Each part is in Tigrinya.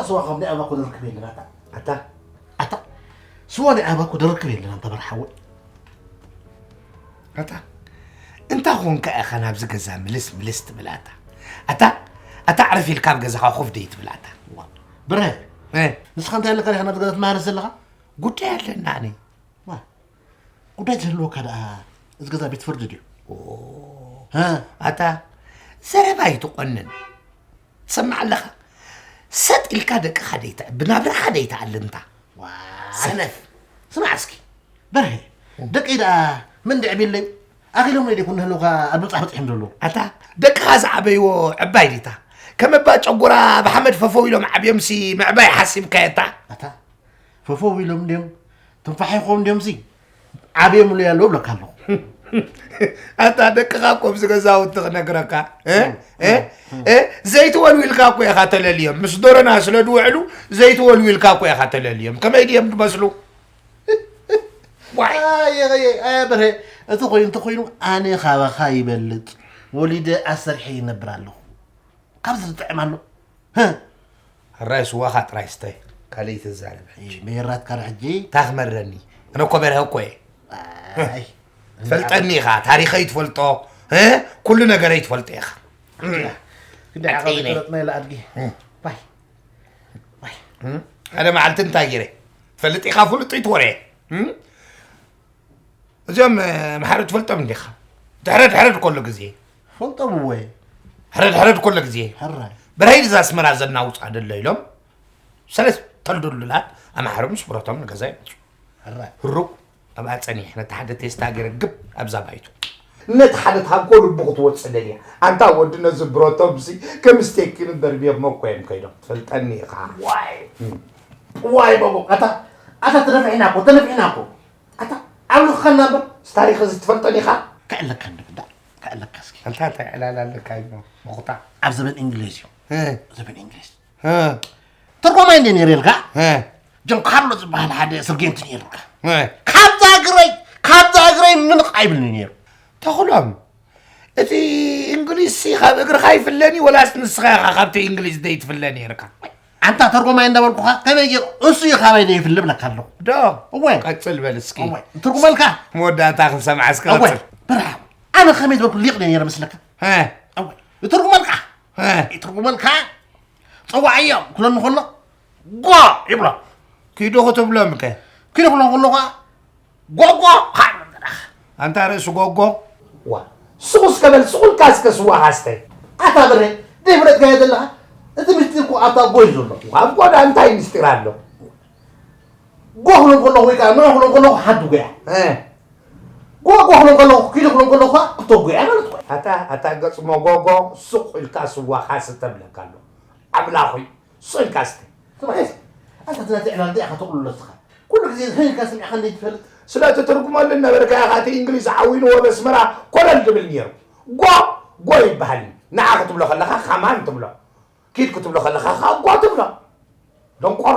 ስዋ ከም ናይ ኣባኮ ደርክብ የለን ኣታ። ኣታ ኣታ ስዋ ናይ ኣባኮ ደርክብ የለን ኣንታ በርሓወ። ኣታ እንታ ኾንካ ኢኻ ናብዚ ገዛ ምልስ ምልስ ትብል ኣታ? ኣታ ኣታ ዕረፍ ኢልካ ኣብ ገዛኻ ኮፍ ደይ ትብል ኣታ? ዋ፣ ብረ፣ እ? ንስኻ እንታይ ኣለካ ዲኻ ናብዚ ገዛ ትመሃረስ ዘለኻ? ጉዳይ ኣለና ኣነ። ዋ፣ ጉዳይ ዝህልወካ ደኣ እዚ ገዛ ቤት ፍርዲ ድዩ? ኦ፣ እ? ኣታ ዘረባ ኣይትቆንን። ትሰምዕ ኣለኻ? ሰጥ ኢልካ ደቅኻ ደይተዕቢ፣ ናብራኻ ደይተኣልምታ። ዋይ። ሰነፍ። ስማዕ እስኪ፣ በርሄ፣ ደቀይ ደኣ መን ደዕብየለይ? ኣኺሎም ደይኮኑ ህልውካ ኣብ ምብጻሕ በጺሖም ዘለዉ። ኣታ ደቅኻ ዝዓበይዎ ዕባይ ዲታ? ከም እባ ጨጉራ ብሓመድ ፈፈው ኢሎም ዓብዮምሲ ምዕባይ ሓሲብካየታ? ኣታ ፈፈው ኢሎም እንድዮም፣ ትንፋሕ ይኾም እንድዮምሲ ዓብዮምሉ ያለው እብለካ ኣለኹ። ኣታ ደቅኻ እኮ ኣብዚ ገዛውቲ ክነግረካ፣ እ? እ? እ? ዘይትወልዊልካ እኮ ኢኻ ተለልዮም። ምስ ዶሮና ስለ ዝውዕሉ ዘይትወልዊልካ እኮ ኢኻ ተለልዮም። ከመይ ድዮም ዝመስሉ? ዋይ። ኣየ፣ ኣየ፣ ኣየ፣ በርሄ፣ እቲ ኮይኑ፣ እንተኾይኑ ኣነ ካባኻ ይበልጽ። ወሊደ ኣሰርሐ ይነብር ኣለኹ። ካብዚ ዝጥዕም ኣሎ? ህህ። ሕራይ ስዋኻ ጥራይ ስታይ። ካልእ ይትዛረብ ሕጂ። እይ፣ መየራትካ ዶ ሕጂ? ታኽመረኒ። ኣነ እኮ በርሀ እኮ እየ። ኣይ። ትፈልጠኒ ኢኻ፣ ታሪኸይ ትፈልጦ፣ እ? ኩሉ ነገረይ ትፈልጦ ኢኻ። ክንደይ ዓቐብ ሓቀይ ነይ። ይፈለጥና ኢለ ኣድጊ። እም። ባይ። ባይ። እም? ሓደ መዓልቲ እንታይ ገይረ? ትፈልጥ ኢኻ፣ ፍሉጥ ይትወረ። እም? እዚኦም፣ እ፣ መሓሪ ትፈልጦም እንዲኻ? ድሕረድ ሕረድ ከሎ ግዜ። ፈልጦም እወ። ሕረድ ሕረድ ከሎ ግዜ። ሕራይ። በርሀይ እዛ ኣስመራ ዘናውጻ ደሎ ኢሎም ሰለስተ ድልዱላት ኣምሓሩ ምስ ብረቶም ንገዛ ይመጹ። ሕራይ። ህሩብ ኣብኣ ጸኒሐ ነቲ ሓደ ቴስታ ገይረ ግብ ኣብዛ ባይቱ። ነቲ ሓደ ታንኮ ልቡ ክትወጽእ ደልያ። ኣንታ ወዲ ነዚ ብረቶምሲ ከም ስቴክን ደርብዮሞ እኮ እዮም ከይዶም። ትፈልጠኒ ኢኻ። ዋይ። እም። ዋይ ባቦ፣ ኣታ፣ ኣታ ተነፊሕና እኮ፣ ተነፊሕና እኮ። ኣታ ኣብ ልኽኸና እምበር። ታሪኽ እዚ ትፈልጦ ዲኻ? ከዕለካ እንደ ብዳ፣ ከዕለካ እስኪ። ኣንታ እንታይ ዕላል ኣለካ እዩ መኹታ? ኣብ ዘበን እንግሊዝ እዩ። እ። ዘበን እንግሊዝ። እ። ተርጓማይ እንደ ነይረ ኢልካ? እ። ጆን ካርሎ ዝበሃል ሓደ ሰርጌንት ነይሩካ። እ። ካብዛ እግረይ፣ ካብዛ እግረይ ምንቕ ኣይብልኒ ነይሩ። ተኽሎም፣ እቲ እንግሊዝሲ ካብ እግርኻ ይፍለኒ ወላስ ንስኻ ኢኻ ካብቲ እንግሊዝ ዘይትፍለ ነይርካ? ኣንታ ተርጎማይ እንዳበልኩኻ ከመይ ገይሩ እሱ እዩ ካባይ ዘይፍለ ብለካ ኣለኹ። ዶ? እወ። ቀጽል በል እስኪ። እወ። ትርጉመልካ? መወዳእታ ክንሰምዓ እስኪ እወ። ቀጽል። ብርሃን፣ ኣነ ከመይ ዝበልኩ ሊቕ ነይረ መስለካ? እ። እወ። ይትርጉመልካ? እ። ይትርጉመልካ? ጸዋዕዮ ክብለኒ ከሎ፣ ጓ ይብሎ። ኪዱ ክትብሎም ከ? ኪዱ ክብሎም ከሎ ኸዓ፣ ጎጎ፣ ኻብ፣ ኣንታ ርእሲ ጎጎ። ዋ፣ ሱቕ እስከ በል፣ ሱቕ ኢልካ እስከ ስዋኻ ስተ። ኣታ በርሄ፣ ዘይፈለጥካዮ ዘለኻ፣ እቲ ምስጢር እኮ ኣብታ ጎ እዩ ዘሎ። ዋ፣ ኣብ ጎ ደኣ እንታይ ምስጢር ኣሎ? ጎ ክብሎም ከለኹ ወይ ከዓ ንዑ ክብሎም ከለኹ ሓንቲ ጎያ። እ። ጎ፣ ጎ ክብሎም ከለኹ፣ ኪዱ ክብሎም ከለኹ ከዓ ክልተ ጎያ ማለት እኮ እዩ። ኣታ፣ ኣታ ገጽ መጎጎ፣ ሱቕ ኢልካ ስዋኻ ስተ እብለካ ኣለኹ። ኣምላኹይ፣ ሱቕ ኢልካ ስተ። ስማዕ እስኪ፣ ኣንታ እቲ ናተይ ዕላል እንታይ ኢኻ ተቕልሎ ንስኻ? ኩሉ ግዜ ህህ ኢልካ ሰሚዕካ እንዴት ትፈልጥ? ስለ እትትርጉመሉ ነበርካ ኢኻ፣ እቲ እንግሊዝ ዓዊንዎ በስመራ ኮለል ድብል ነይሩ። ጓ፣ ጎ ይበሃል። ንዓ ክትብሎ ከለኻ ኸማን ትብሎ። ኪድ ክትብሎ ከለኻ ኸኣ ጓ ትብሎ። ደንቆሮ።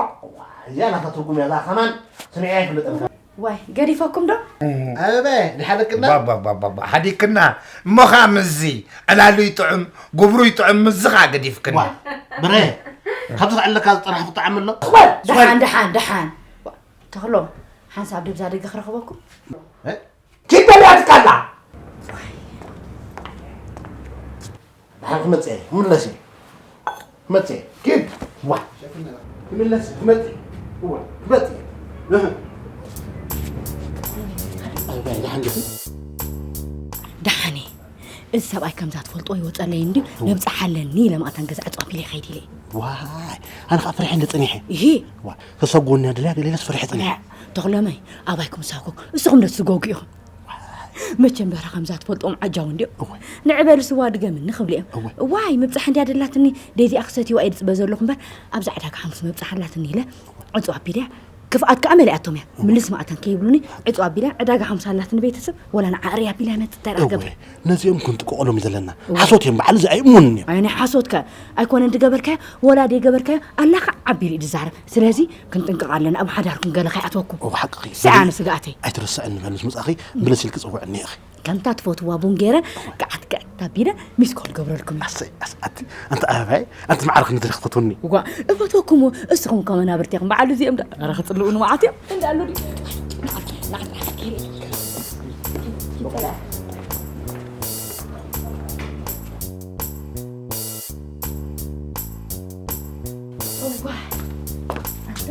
እዚኣ ናታ ትርጉም እያ፣ እዛ ኸማን ሰሚዐያ ኣይፈልጥን። ዋይ፣ ገዲፈኩም ዶ? ኣበበ፣ ድሓለክና? ባባባባባ፣ ሓዲክና። እሞ ኸኣ ምስዚ ዕላሉ ይጥዕም፣ ግብሩ ይጥዕም፣ ምስዚ ኸኣ ገዲፍክና። ዋ፣ ብረ፣ ካብዚ ክዕለካ ዝጠራሕኩ ጣዕሚ ኣሎ? ዋ፣ ደሓን፣ ደሓን፣ ደሓን። ዋ፣ ተኽሎም፣ ሓንሳብ ድብዛ ደገ ክረኽበኩም? እ? ኪድ በልያትካ ኣላ። ደሓን ክመጽእ እየ፣ ክምለስ እየ። ክመጽእ እየ። ኪድ። ዋ። ክምለስ እየ፣ ክመጽእ እየ። እወ፣ ክመጽእ እየ። እህ። ኣይ፣ ኣይ፣ ደሓን ዲኹ? ደሓን እየ። እዚ ሰብኣይ ከምዛ ትፈልጦ ይወጸለይ እንድዩ፣ እወ። ነብጽሓ ኣለኒ ኢለ ማእታን ገዛ ዕጽዋ ኣቢለ ይኸይድ ኢለ። ዋይ፣ ኣነ ኸኣ ፈሪሐ እንደ ጸኒሐ። ይሄ። ዋ፣ ተሰጎንያ ድልያ ገለ ኢለስ ፈሪሐ ጸኒሐ። ተኽሎመይ፣ ኣባይኩም ሳኮ፣ እስኹም ዶ ትስጎጉ ኢኹም? መቸም በራ ከምዛ ትፈልጦም ዓጃው እንድዮም። እወ። ንዕበል ስዋ ድገምኒ ክብሉ እዮም። እወ። ዋይ፣ ምብጻሕ እንድያ ደላትኒ፣ ደዚኣ ክሰትይዋ እየ ድጽበ ዘለኹ እምበር፣ ኣብዚ ዕዳጋ ሓሙስ ምብጻሕ ኣላትኒ ኢለ፣ ዕጹ ኣቢለያ፣ ክፍኣት ከኣ መሊኣቶም እያ። እወ። ምልስ ማእተን ከይብሉኒ፣ ዕጹ ኣቢለያ፣ ዕዳጋ ሓሙስ ኣላትኒ ቤተሰብ፣ ወላ ንዓዕሪ ኣቢለያ መጽእ ተራ እወ። ገብረ። ነዚኦም ክንጥቅቐሎም እዩ ዘለና። እወ። ሓሶት እዮም፣ በዓል እዚ ኣይእመኑን እዮም። ኣይ፣ ናይ ሓሶት ከ ኣይኮነን ድገበርካዮ፣ ወላ ደይገበርካዮ፣ ኣላኻ ዓቢሉ እዩ ድዛረብ። ስለዚ ክንጥንቀቕ ኣለና፣ ኣብ ሓዳርኩም ገለ ከይኣትወኩም። እወ፣ ሓቅኺ። ስኣነ ስግኣተይ። ኣይትረስዕኒ በል፣ ምስ መጻእኺ ምልስ ኢልኪ ጽውዕኒ ኢኺ። ከምታ ትፈትዋ ቡን ገይረ፣ ገዓት ገዓት ኣቢለ ሚስ ኮል ገብረልኩም። ኣሰይ፣ ኣስ-፣ ኣቲ፣ ኣንቲ ኣበባይ፣ ኣንቲ ማዕረ ክንድረኽ ትፈትውኒ። እዋ፣ እፈትወኩም፣ እስኹም ከ መናብርቲ ኢኹም፣ በዓል እዚኦም ዶ? ኧረ ክጽልኡ ንመዓት እዮም። እንዳ ኣሎ ድዩ? እዋ፣ ኣንተ፣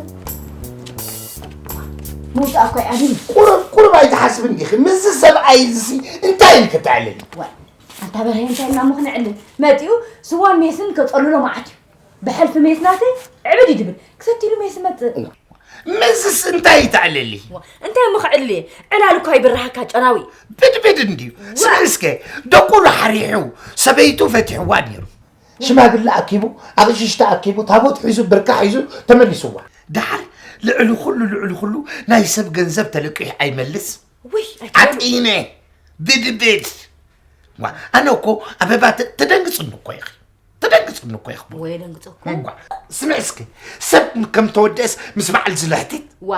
ምውጻእ እኮ እዩ ኣድዩ። ቁሩብ፣ ቁሩብ ኣይትሓስብን ዲኺ? ምስዚ ሰብኣይ እዚሲ እንታይ ኢልኪ ተዕልሊ? ዋይ፣ ኣንታ በርሀ፣ እንታይ ኢልና እሞ ክንዕልል? መጺኡ ስዋን ሜስን ከጸልሎ መዓት እዩ። ብሕልፊ ሜስ ናተይ ዕብድ እዩ ድብል። ክሰትይሉ ሜስ መጽእ። ምስስ እንታይ ተዕልሊ? ዋ፣ እንታይ እሞ ክዕልል እየ? ዕላል እኮ ኣይብርሃካ ጨናዊ። ብድብድ እንድዩ። ዋ። ስምዒ እስከ፣ ደቁ ራሕሪሑ፣ ሰበይቱ ፈቲሕዋ ነይሩ። ሽማግለ ኣኪቡ፣ ኣቕሽሽቲ ኣኪቡ፣ ታቦት ሒዙ፣ ብርካ ሒዙ ተመሊስዋ። ደሓር ልዕሊ ኩሉ፣ ልዕሊ ኩሉ ናይ ሰብ ገንዘብ ተለቂሑ ኣይመልስ። ውይ፣ ኣይትበሉ። ዓጢነ፣ ብድብድ። ዋ፣ ኣነ እኮ ኣበባ ተ-፣ ተደንግጽኒ እኮ ኢኺ። ተደንግጽኒ እኮ ኢኺ። ወይ ደንግጸኩም። እዋ፣ ስምዒ እስኪ፣ ሰብ ከም ተወደእስ ምስ በዓል ዝልሕትት? ዋ፣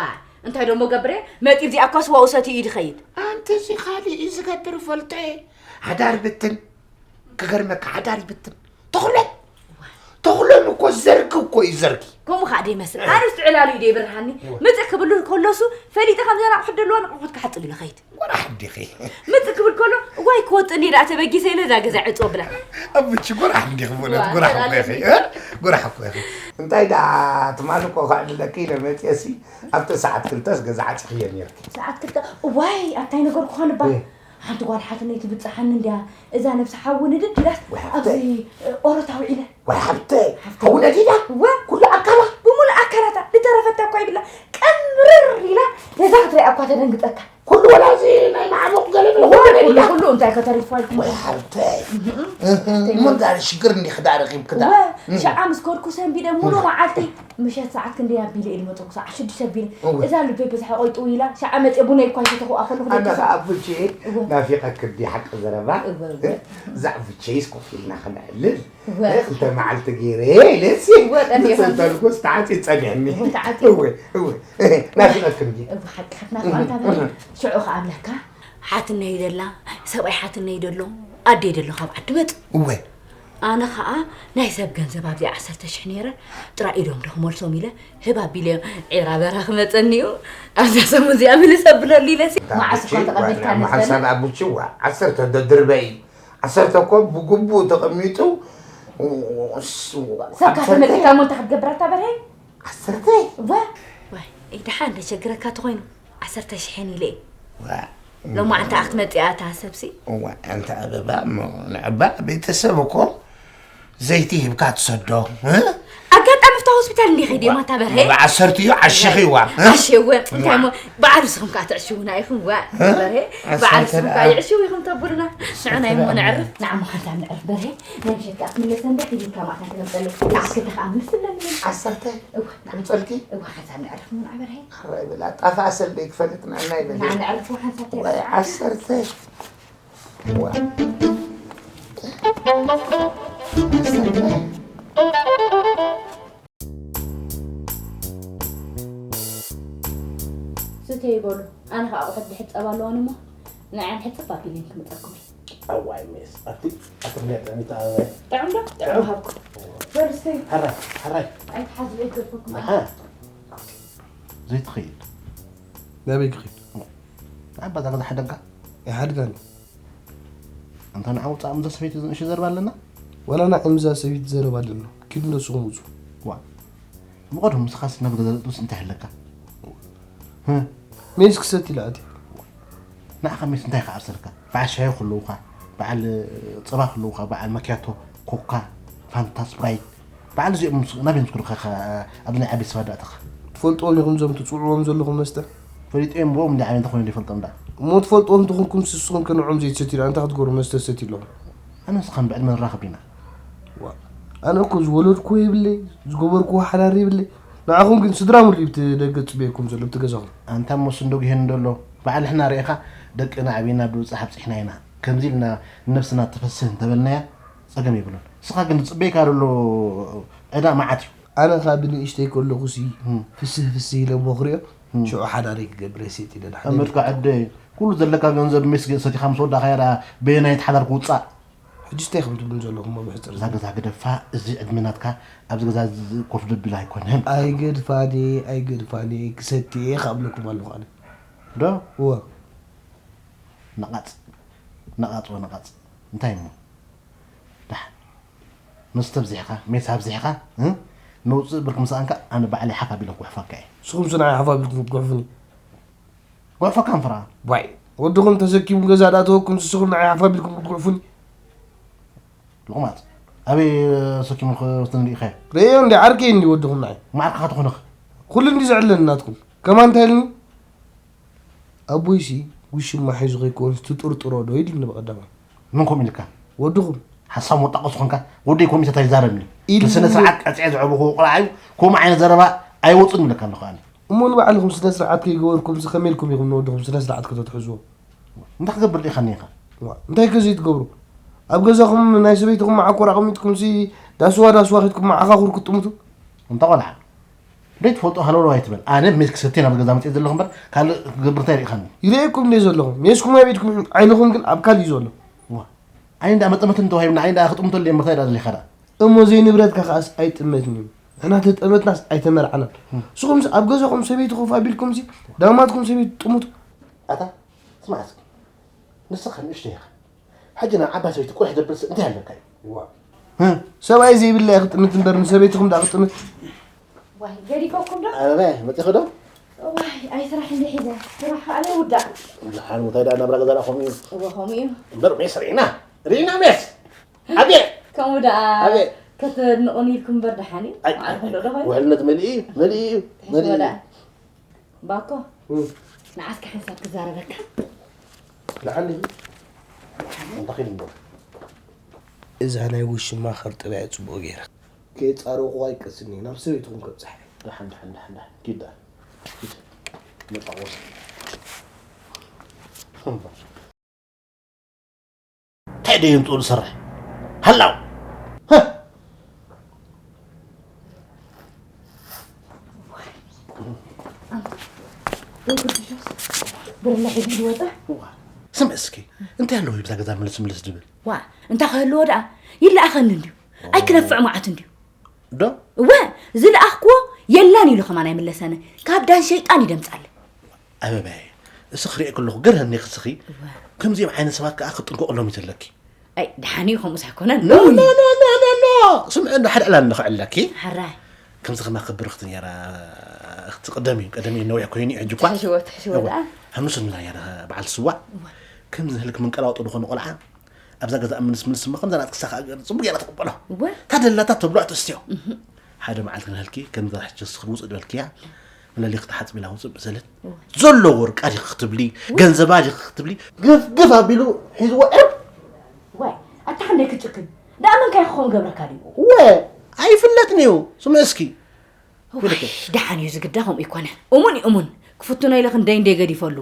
እንታይ ደሞ ገብረ? መጺ እዚኣ እኮ ስዋኡ ሰትዩ እዩ ዝኸይድ። ኣንቲ እዚ ካልእ እዩ ዝገብር ፈልጦ እየ። ሓዳር ብትን። ክገርመካ፣ ሓዳር ይብትን። ተኽሎ። ተኽሎም እኮ ዘርጊ እኮ እዩ ዘርጊ። ከምኡ ከዓ ደይመስል። ኣነስ ትዕላሉ እዩ ደይብርሃኒ። እወ። ምጽእ ክብሉ ከለሱ ፈሊጠ ከም ዘን ኣቑሑት ደለዋ ንቑሑት ክሓጽብ ኢለ ኸይድ። ጎራሕ እንዲኺ። ምጽእ ክብል ከሎ፣ እዋይ ክወጥእ እንዲየ ደኣ ተበጊሰ ኢለ እዛ ገዛ ዕጹ ኣብላ። ኣቡቺ ጎራሕ እንዲኺ ብእውነት፣ ዋ፣ ጎራሕ እኮ ተላለ ኢኺ። እንዲኺ። እ? ጎራሕ እኮ ኢኺ። እንታይ ደኣ ትማሊ እኮ ከዕልለኪ ኢለ መጽየሲ ኣብቲ ሰዓት ክልተስ ገዛ ዓጺኽዮ ነይርኪ። ሰዓት ክልተ፣ እዋይ፣ ኣታይ ነገርኩኻ ንባ። እ። ሓንቲ ጓል ሓትነይ ትብጽሓኒ እንድያ፣ እዛ ነብሲ ሓዊ ንድድ ኢላስ ዋይ፣ ኣብዚ፣ ሓፍተይ። እ፣ ኦሮት ኣውዒለ። ዋይ፣ ሓፍተይ። ሓፍተይ። ሓዊ ነዲዳ? እወ። ኩሉ ኣካላ? ብምሉእ ኣካላታ፣ ዝተረፈታ እኳ ይብላ። ቀምርር ኢላ፣ ነዛ ክትሪኣ እኳ ተደንግጸካ። ኩሉ ወላ እዚ ናይ ማዕሙቕ ገለ እወ፣ ገለ ኩሉ፣ ነዲዳ? ኩሉ እንታይ ከተሪፋልኩም? ዋይ፣ ሓፍተይ። እህ፣ እህ፣ እህ፣ እንታይ እሞ ይብል? ዳር ሽግር እንዲኺ ዳር ረኺብኪ ዳ? እወ፣ እህ። ሸዓ ምስ ከድኩ ሰንቢደ ሙሉ እህ። መዓልቲ፣ ምሸት ሰዓት ክንደይ ኣቢለ ኢሉ መጸኩ፣ ሰዓት ሽዱሽተ ኣቢለ። እወ። እዛ ልበይ ብዝሓ ቆይጡ ኢላ፣ ሸዓ መጽየ ቡነይ እኳ ይሰተኹ ኣኸለኹ ኣነ ደቂሰ። ኸኣ ቡቼ እወ። ናፊቐኪ እንዲ ሓቂ ዘረባ? እወ፣ እወ። እ? እዛ ቡቼይስ ኮፍ ኢልና ኽነዕልል። እወ። እ? ክልተ መዓልቲ ገይረ ኢለሲ። እወ፣ ጠፊእኻ። ንሰልተልኩስ ተዓጺ ጸኒሕኒ። እወ፣ ተዓጺ። እወ፣ እወ። እ፣ ናፊቐኪ እንዲ። እወ፣ ሓቂ ክትናፍቕ እወ፣ ኣንታ በለ። እወ። ሽዑ ኸኣ ኣብለካ። ሓትነይ ደላ፣ ሰብኣይ ሓትነይ ደሎ፣ ኣደይ ደሎ ካብ ዓዲ መጽ። እወ። ኣነ ኸኣ ናይ ሰብ ገንዘብ ኣብዚኣ ዓሰርተ ሽሕ ነይረ፣ ጥራይ ኢዶም ዶ ክመልሶም ኢለ፣ ህብ ኣቢለዮም፣ ዒራ በራ ክመጸኒ እዩ፣ ኣብዛ ሰሙን እዚኣ ምልስ ኣብለሉ ኢለሲ። እታ መዓስ እኳ ኣቡቺ፣ ተቐቢልካ ዋና መሓንሳብ ነዘለ? ኣቡቺ፣ ዋ፣ ዓሰርተ ደድርበይ። ዓሰርተ እኮ ብግቡእ ተቐሚጡ፣ ስ-፣ ሰብካ ዓሰርተ ተመጺካ እሞ እንታይ ክትገብር ኣታ በርሀ? ዓሰርተ? ዋ፣ ዋይ፣ ደሓን ደሸግረካ ተኾይኑ። ዓሰርተ ሽሕን ኢለ እየ። ዋ። ሎማዓንቲ ኣኽትመጽእ እያ እታ ሰብሲ። እዋ፣ ኣንታ ኣበባ እሞ ንዕባ ቤተሰብ እኮ ዘይቲ ሂብካ ትሰዶ፣ እ? ኣጋጣሚ ኣብታ ሆስፒታል እንዲየ ኸይደ እዋ፣ ማታ በርሀ። እዋ፣ ዓሰርተ እዩ፣ ዓሽኺ እዋ፣ እ? ዓሽወ፣ እንታይ እዋ። እሞ በዓል ንስኹም ከኣ ትዕሽውና ኢኹም፣ ዋ፣ እ? በርሀ። ዓሰርተ በዓል ንስኹም ደኣ። ከኣ ይዕሽው ኢኹም ተብሉና። ንዕና እሞ ነዕርፍ። ንዓ እሞ ሓንሳብ ነዕርፍ በርሀ። ናይ ምሸት ከኣ ክትምለሰ እንደ ሒዝካ ማእታ ትመጸሉ። ንዓ እስከ ከኣ ምልስለኒ። ዓሰርተ? እዋ። ከምጸልኪ? እዋ፣ ሓንሳብ ነዕርፍ እሞ ንዓ በርሀ። ሕራይ በላ፣ ጣፋ ሰልደይ ክፈልጥ ንዕና ይበል። ንዓ ነዕርፍ እሞ ሓንሳብ ወይ ተዕርፍ። ዓሰርተ። ዋ። ዓሰርተ። ስተይ በሉ። ኣነ ኸዓ ኣቑሑት ድሕጸብ ኣለዋኒ እሞ፣ ንዐን ሕጽብ ኣቢለን ክመጸኩም እየ። እዋይ ሜስ፣ ኣቲ፣ ኣቲ ክንደይ ጥዕሚት ኣበባይ። ጥዑም ዶ? ጥዑም ጥዑም። ሃብኩ። በሉ ስተዩ። ሕራይ፣ ሕራይ። ኣይትሓዝሉ ይገርፈኩም። ኣሓ። ዘይትኸይድ። ናበይ ክኸይድ? ንዓባ እዛ ገዛ ሓደንካ? ኣይሓድጋን። ኣንታ ንዓ ውጻእ፣ እምዛ ሰበይቲ ንእሽቶ ዘረባ ኣለና። ዋላ ንዓ እምዛ ሰበይቲ ዘረባ ኣለና። ኪዱ ንስኹም ውጹ። ዋ። ብቐደሙ ንስኻስ ናብ ገዛ ዘእትውስ እንታይ ኣለካ? ህ? ሜስ ክሰቲ ኢለ ኣትየ። ንዓኻ ሜስ እንታይ ክዓርሰልካ? በዓል ሻሂ ክህልውኻ፣ በዓል ጸባ ክህልውኻ፣ በዓል ማክያቶ፣ ኮካ፣ ፋንታ፣ ስፕራይት፣ በዓል እዚኦም ምስ-፣ ናበይ ምስ ክልካኻ ኣብዚ ናይ ዓበይቲ ሰባት ደኣ ኣተኻ? ትፈልጥዎም ኢኹም እዞም ትጽውዕዎም ዘለኹም መስተ? ፈሊጠዮም ብኦም እንዲ ዓበይቲ ኮይኖም ዘይፈልጦም ደኣ። እሞ ትፈልጥዎም እንተኾንኩም ንስኹም ከ ንዕኦም ዘይትሰትዩ ደኣ እንታይ ክትገብሩ መስተ ትሰትዩ ኣለኹም? ኣነ ንስኻን ብዕድመ ንራኸብ ዲና? ዋ፣ ኣነ እኮ ዝወለድኩዎ የብለይ፣ ዝገበርኩዎ ሓዳር የብለይ። ንዓኹም ግን ስድራ ሙሉእ እዩ ብቲ ደገ ዝጽበየኩም ዘሎ፣ ብቲ ገዛኹም። ኣንታ እሞ ስንዶ ግሄን እንዶ ኣሎ፣ በዓል ንሕና ርኢኻ ደቅና ዓቢና ብብጻሕ ኣብጺሕና ኢና። ከምዚ ኢልና ንነብስና ተፈስህ እንተበልናያ ጸገም የብሉን። ንስኻ ግን ዝጽበየካ ዘሎ ዕዳ መዓት እዩ። ኣነ ኸኣ ብንእሽተይ ከለኹሲ እም። ፍስህ ፍስህ ኢለ እሞ ክሪኦ፣ ሽዑ ሓዳረይ ክገብር እየ ሰይጥ ኢለ ድሓን ኣመድካ ዕደ ኩሉ ዘለካ ገንዘብ ሜስ ሰቲኻ ምስ ወዳእኻያ ደኣ በየናይት ሓዳር ክውፃእ? ሕጂ እንታይ ከም ትብሉን ዘለኹም ኣብ ሕፅር እዛ ገዛ ግደፋ፣ እዚ ዕድመ ናትካ ኣብዚ ገዛ እዚ ኮፍ ደብል ኣይኮነን። ኣይገድፋኒ ኣይገድፋኒ ክሰቲ እየ ካብለኩም ኣለኹ ኣነ ዶ እወ ነቓፅ ነቓፅ ወነቓፅ እንታይ እሞ ዳሕ መስተ ኣብዚሕኻ ሜስ ኣብዚሕኻ እ? ንውፅእ ብርክ ምስ ኣንካ ኣነ ባዕለይ ሓፍ ኣቢለ ክጉሕፈካ እየ። ንስኹም ሲ ንዓይ ሓፍ ኣቢልኩም ክትጉሕፉኒ ጉዕፈካ እንፍራ ዋይ ወድኹም ተሰኪሙ ገዛ ዳተወኩም ንስኹም ንዓይ ሓፍ ኣቢልኩም ክትጉሕፉኒ ልቑማት ኣበይ ሰኪሙ ክወስድኒ ርኢኸ ርእዮ እንዲ ዓርከይ እንዲ ወድኹም ንዓይ ማዕርካ ክትኾንኽ ኩሉ እንዲ ዘዕለኒ ናትኩም ከማን እንታይ ኢልኒ ኣቦይሲ ውሽማ ሒዙ ከይከውንስ ትጥርጥሮ ዶ ኢልኒ ብቐዳማይ መን ከምኡ ኢልካ ወድኹም ሓሳብ ወጣቆ ዝኾንካ ወደይ ኮሚተት ኣይዛረብኒ ኢሉ ብስነ ስርዓት ቀፅዐ ዘዕበኹ ቆልዓ እዩ ከምኡ ዓይነት ዘረባ ኣይወፅን ይብለካ ኣለኹ ኣነ እሞ ንባዕልኹም ስነ ስርዓት ከይገበርኩምሲ ከመይ ኢልኩም ኢኹም ንወድኹም ስነ ስርዓት ከተትሕዝዎ እንታይ ክገብር ዲኻ ኒኻ እንታይ ከ ዘይትገብሩ ኣብ ገዛኹም ናይ ሰበይትኹም መዓኮር ኣቐሚጥኩምሲ ዳስዋ ዳስዋ ኺድኩም መዓኻኹር ክትጥምቱ እንተ ቆልዓ ደይ ትፈልጦ ሃለውለው ኣይትበል ኣነ ሜስ ክሰቲ ናብ ገዛ መፅእ ዘለኹ እምበር ካልእ ክገብር እንታይ ርኢኻኒ ይርእየኩም እንደ ዘለኹም ሜስኩም ኣብ ኢድኩም ዓይንኹም ግን ኣብ ካልእ እዩ ዘሎ ዓይኒ እንዳ መጠመትን ተዋሂብና ዓይኒ እንዳ ክጥምተሉ እየ ምርታይ ዳ ዘሊኻ ዳ እሞ ዘይንብረትካ ከኣስ ኣይጥመትን እዩ ንሕና ተጠመትናስ ኣይተመርዓናን ንስኹምስ ኣብ ገዛኹም ሰበይቲ ኮፍ ኣቢልኩምሲ ዳማትኩም ሰበይቲ ጥሙቱ ኣታ ስማዕ እስኪ ንስኻ ንእሽቶ ኢኻ ሕጂ ናብ ዓባይ ሰበይቲ ቁሕ ደብልስ እንታይ ኣለካ እዩ ሰብኣይ ዘይብላ እየ ክጥምት እምበር ንሰበይትኹም ዳ ክጥምት ዋይ ገዲፈኩም ዶ ኣበበ መፂኺ ዶ ዋይ ኣይ ስራሕ እንደ ሒዘ ስራሕ ከኣ ዘይውዳእ ሓን እንታይ ደኣ ናብራ ገዛ ደኣ ከምኡ እዩ እወ ከምኡ እዩ እምበር ሜስ ርኢና ርኢና ሜስ ኣቤ ከምኡ ደኣ ኣቤ ከተድንቑኒ ኢልኩም እምበር ደሓን እዩ ኣይ፣ ኣይ፣ ኣይ፣ ኣይ፣ ውሕልነት መሊኡ እዩ መሊኡ እዩ መሊኡ እዩ ባኮ ንዓስካ ሓንሳብ ክዛረበካ ንዓኒ እንተኺድ እምበር እዛ ናይ ውሽማ ኸርጥበያ ጽቡቕ ገይረ ከየጻረኹ ኣይቀስኒ ናብ ሰበይትኹም ከብጽሐ ደሓን ደሓን ደሓን ደሓን ኪድ ደኣ ኪድ መጣቆስ እንታይ ደየምፅኡ ዝሰርሕ ሃላው ብርለ ሒዙ ዝወፀ ስም እስኪ እንታይ ኣለዎ ይብዛ ገዛ ምልስ ምልስ ድብል ዋ እንታይ ክህልዎ ደኣ ይለኣኸኒ እንድዩ ኣይክነፍዕ መዓት እንድዩ ዶ እወ ዝለኣኽክዎ የላን ኢሉ ከማን ኣይምለሰነ ካብ ዳን ሸይጣን ይደምፃለ ኣበባየ እስኺ ክሪኦ ከለኹ ገርሀኒ ክስኺ ከምዚኦም ዓይነት ሰባት ከዓ ክትጥንቀቕሎም እዩ ዘለኪ ኣይ ደሓን እዩ ከምኡስ ኣይኮነን ኖ ኖ ኖ ኖ ኖ ስምዒ እንዶ ሓደ ዕላል ንኽዕለኪ ሓራይ ከምዚ ከማ ክብርኽቲ ነይራ እቲ ቅደም እዩ ቀደም እዩ ነዊሕ ኮይኑ እዩ ሕጂ እኳ ትሕሽዎ ትሕሽዎ ደኣ ሃምሱ ንላ ያረ በዓል ስዋዕ ከምዚ ህልክ ምንቀላውጦ ዝኾነ ቆልዓ ኣብዛ ገዛ ምንስ ምንስ እሞ ከምዛ ናት ክሳኻ ገር ጽቡቅ ገይራ ትቕበሎ እወ። እታ ደላታ ተብሎ ትስትዮ ሓደ መዓልቲ ክንህልኪ ከምዛ ሕጂ ስኽር ውፅእ ድበልክያ መለሊ ክትሓፅብ ኢላ ውፅእ ብሰለት ዘሎ ወርቃ ዲኺ ክትብሊ ገንዘባ ዲኺ ክትብሊ ግፍ ግፍ ኣቢሉ ሒዝዎ ዕብ ዋይ ኣታ ክንደይ ክትጭክን ደኣ መን ካይ ክኸውን ገብረካ ድዩ ወ ኣይፍለጥን እዩ ስምዕ እስኪ ውይ፣ ደሓን እዩ ዝግዳ ከምኡ ይኮነ እሙን እዩ እሙን ክፍትኖ ኢለ ክንደይ እንደ ገዲፈሉ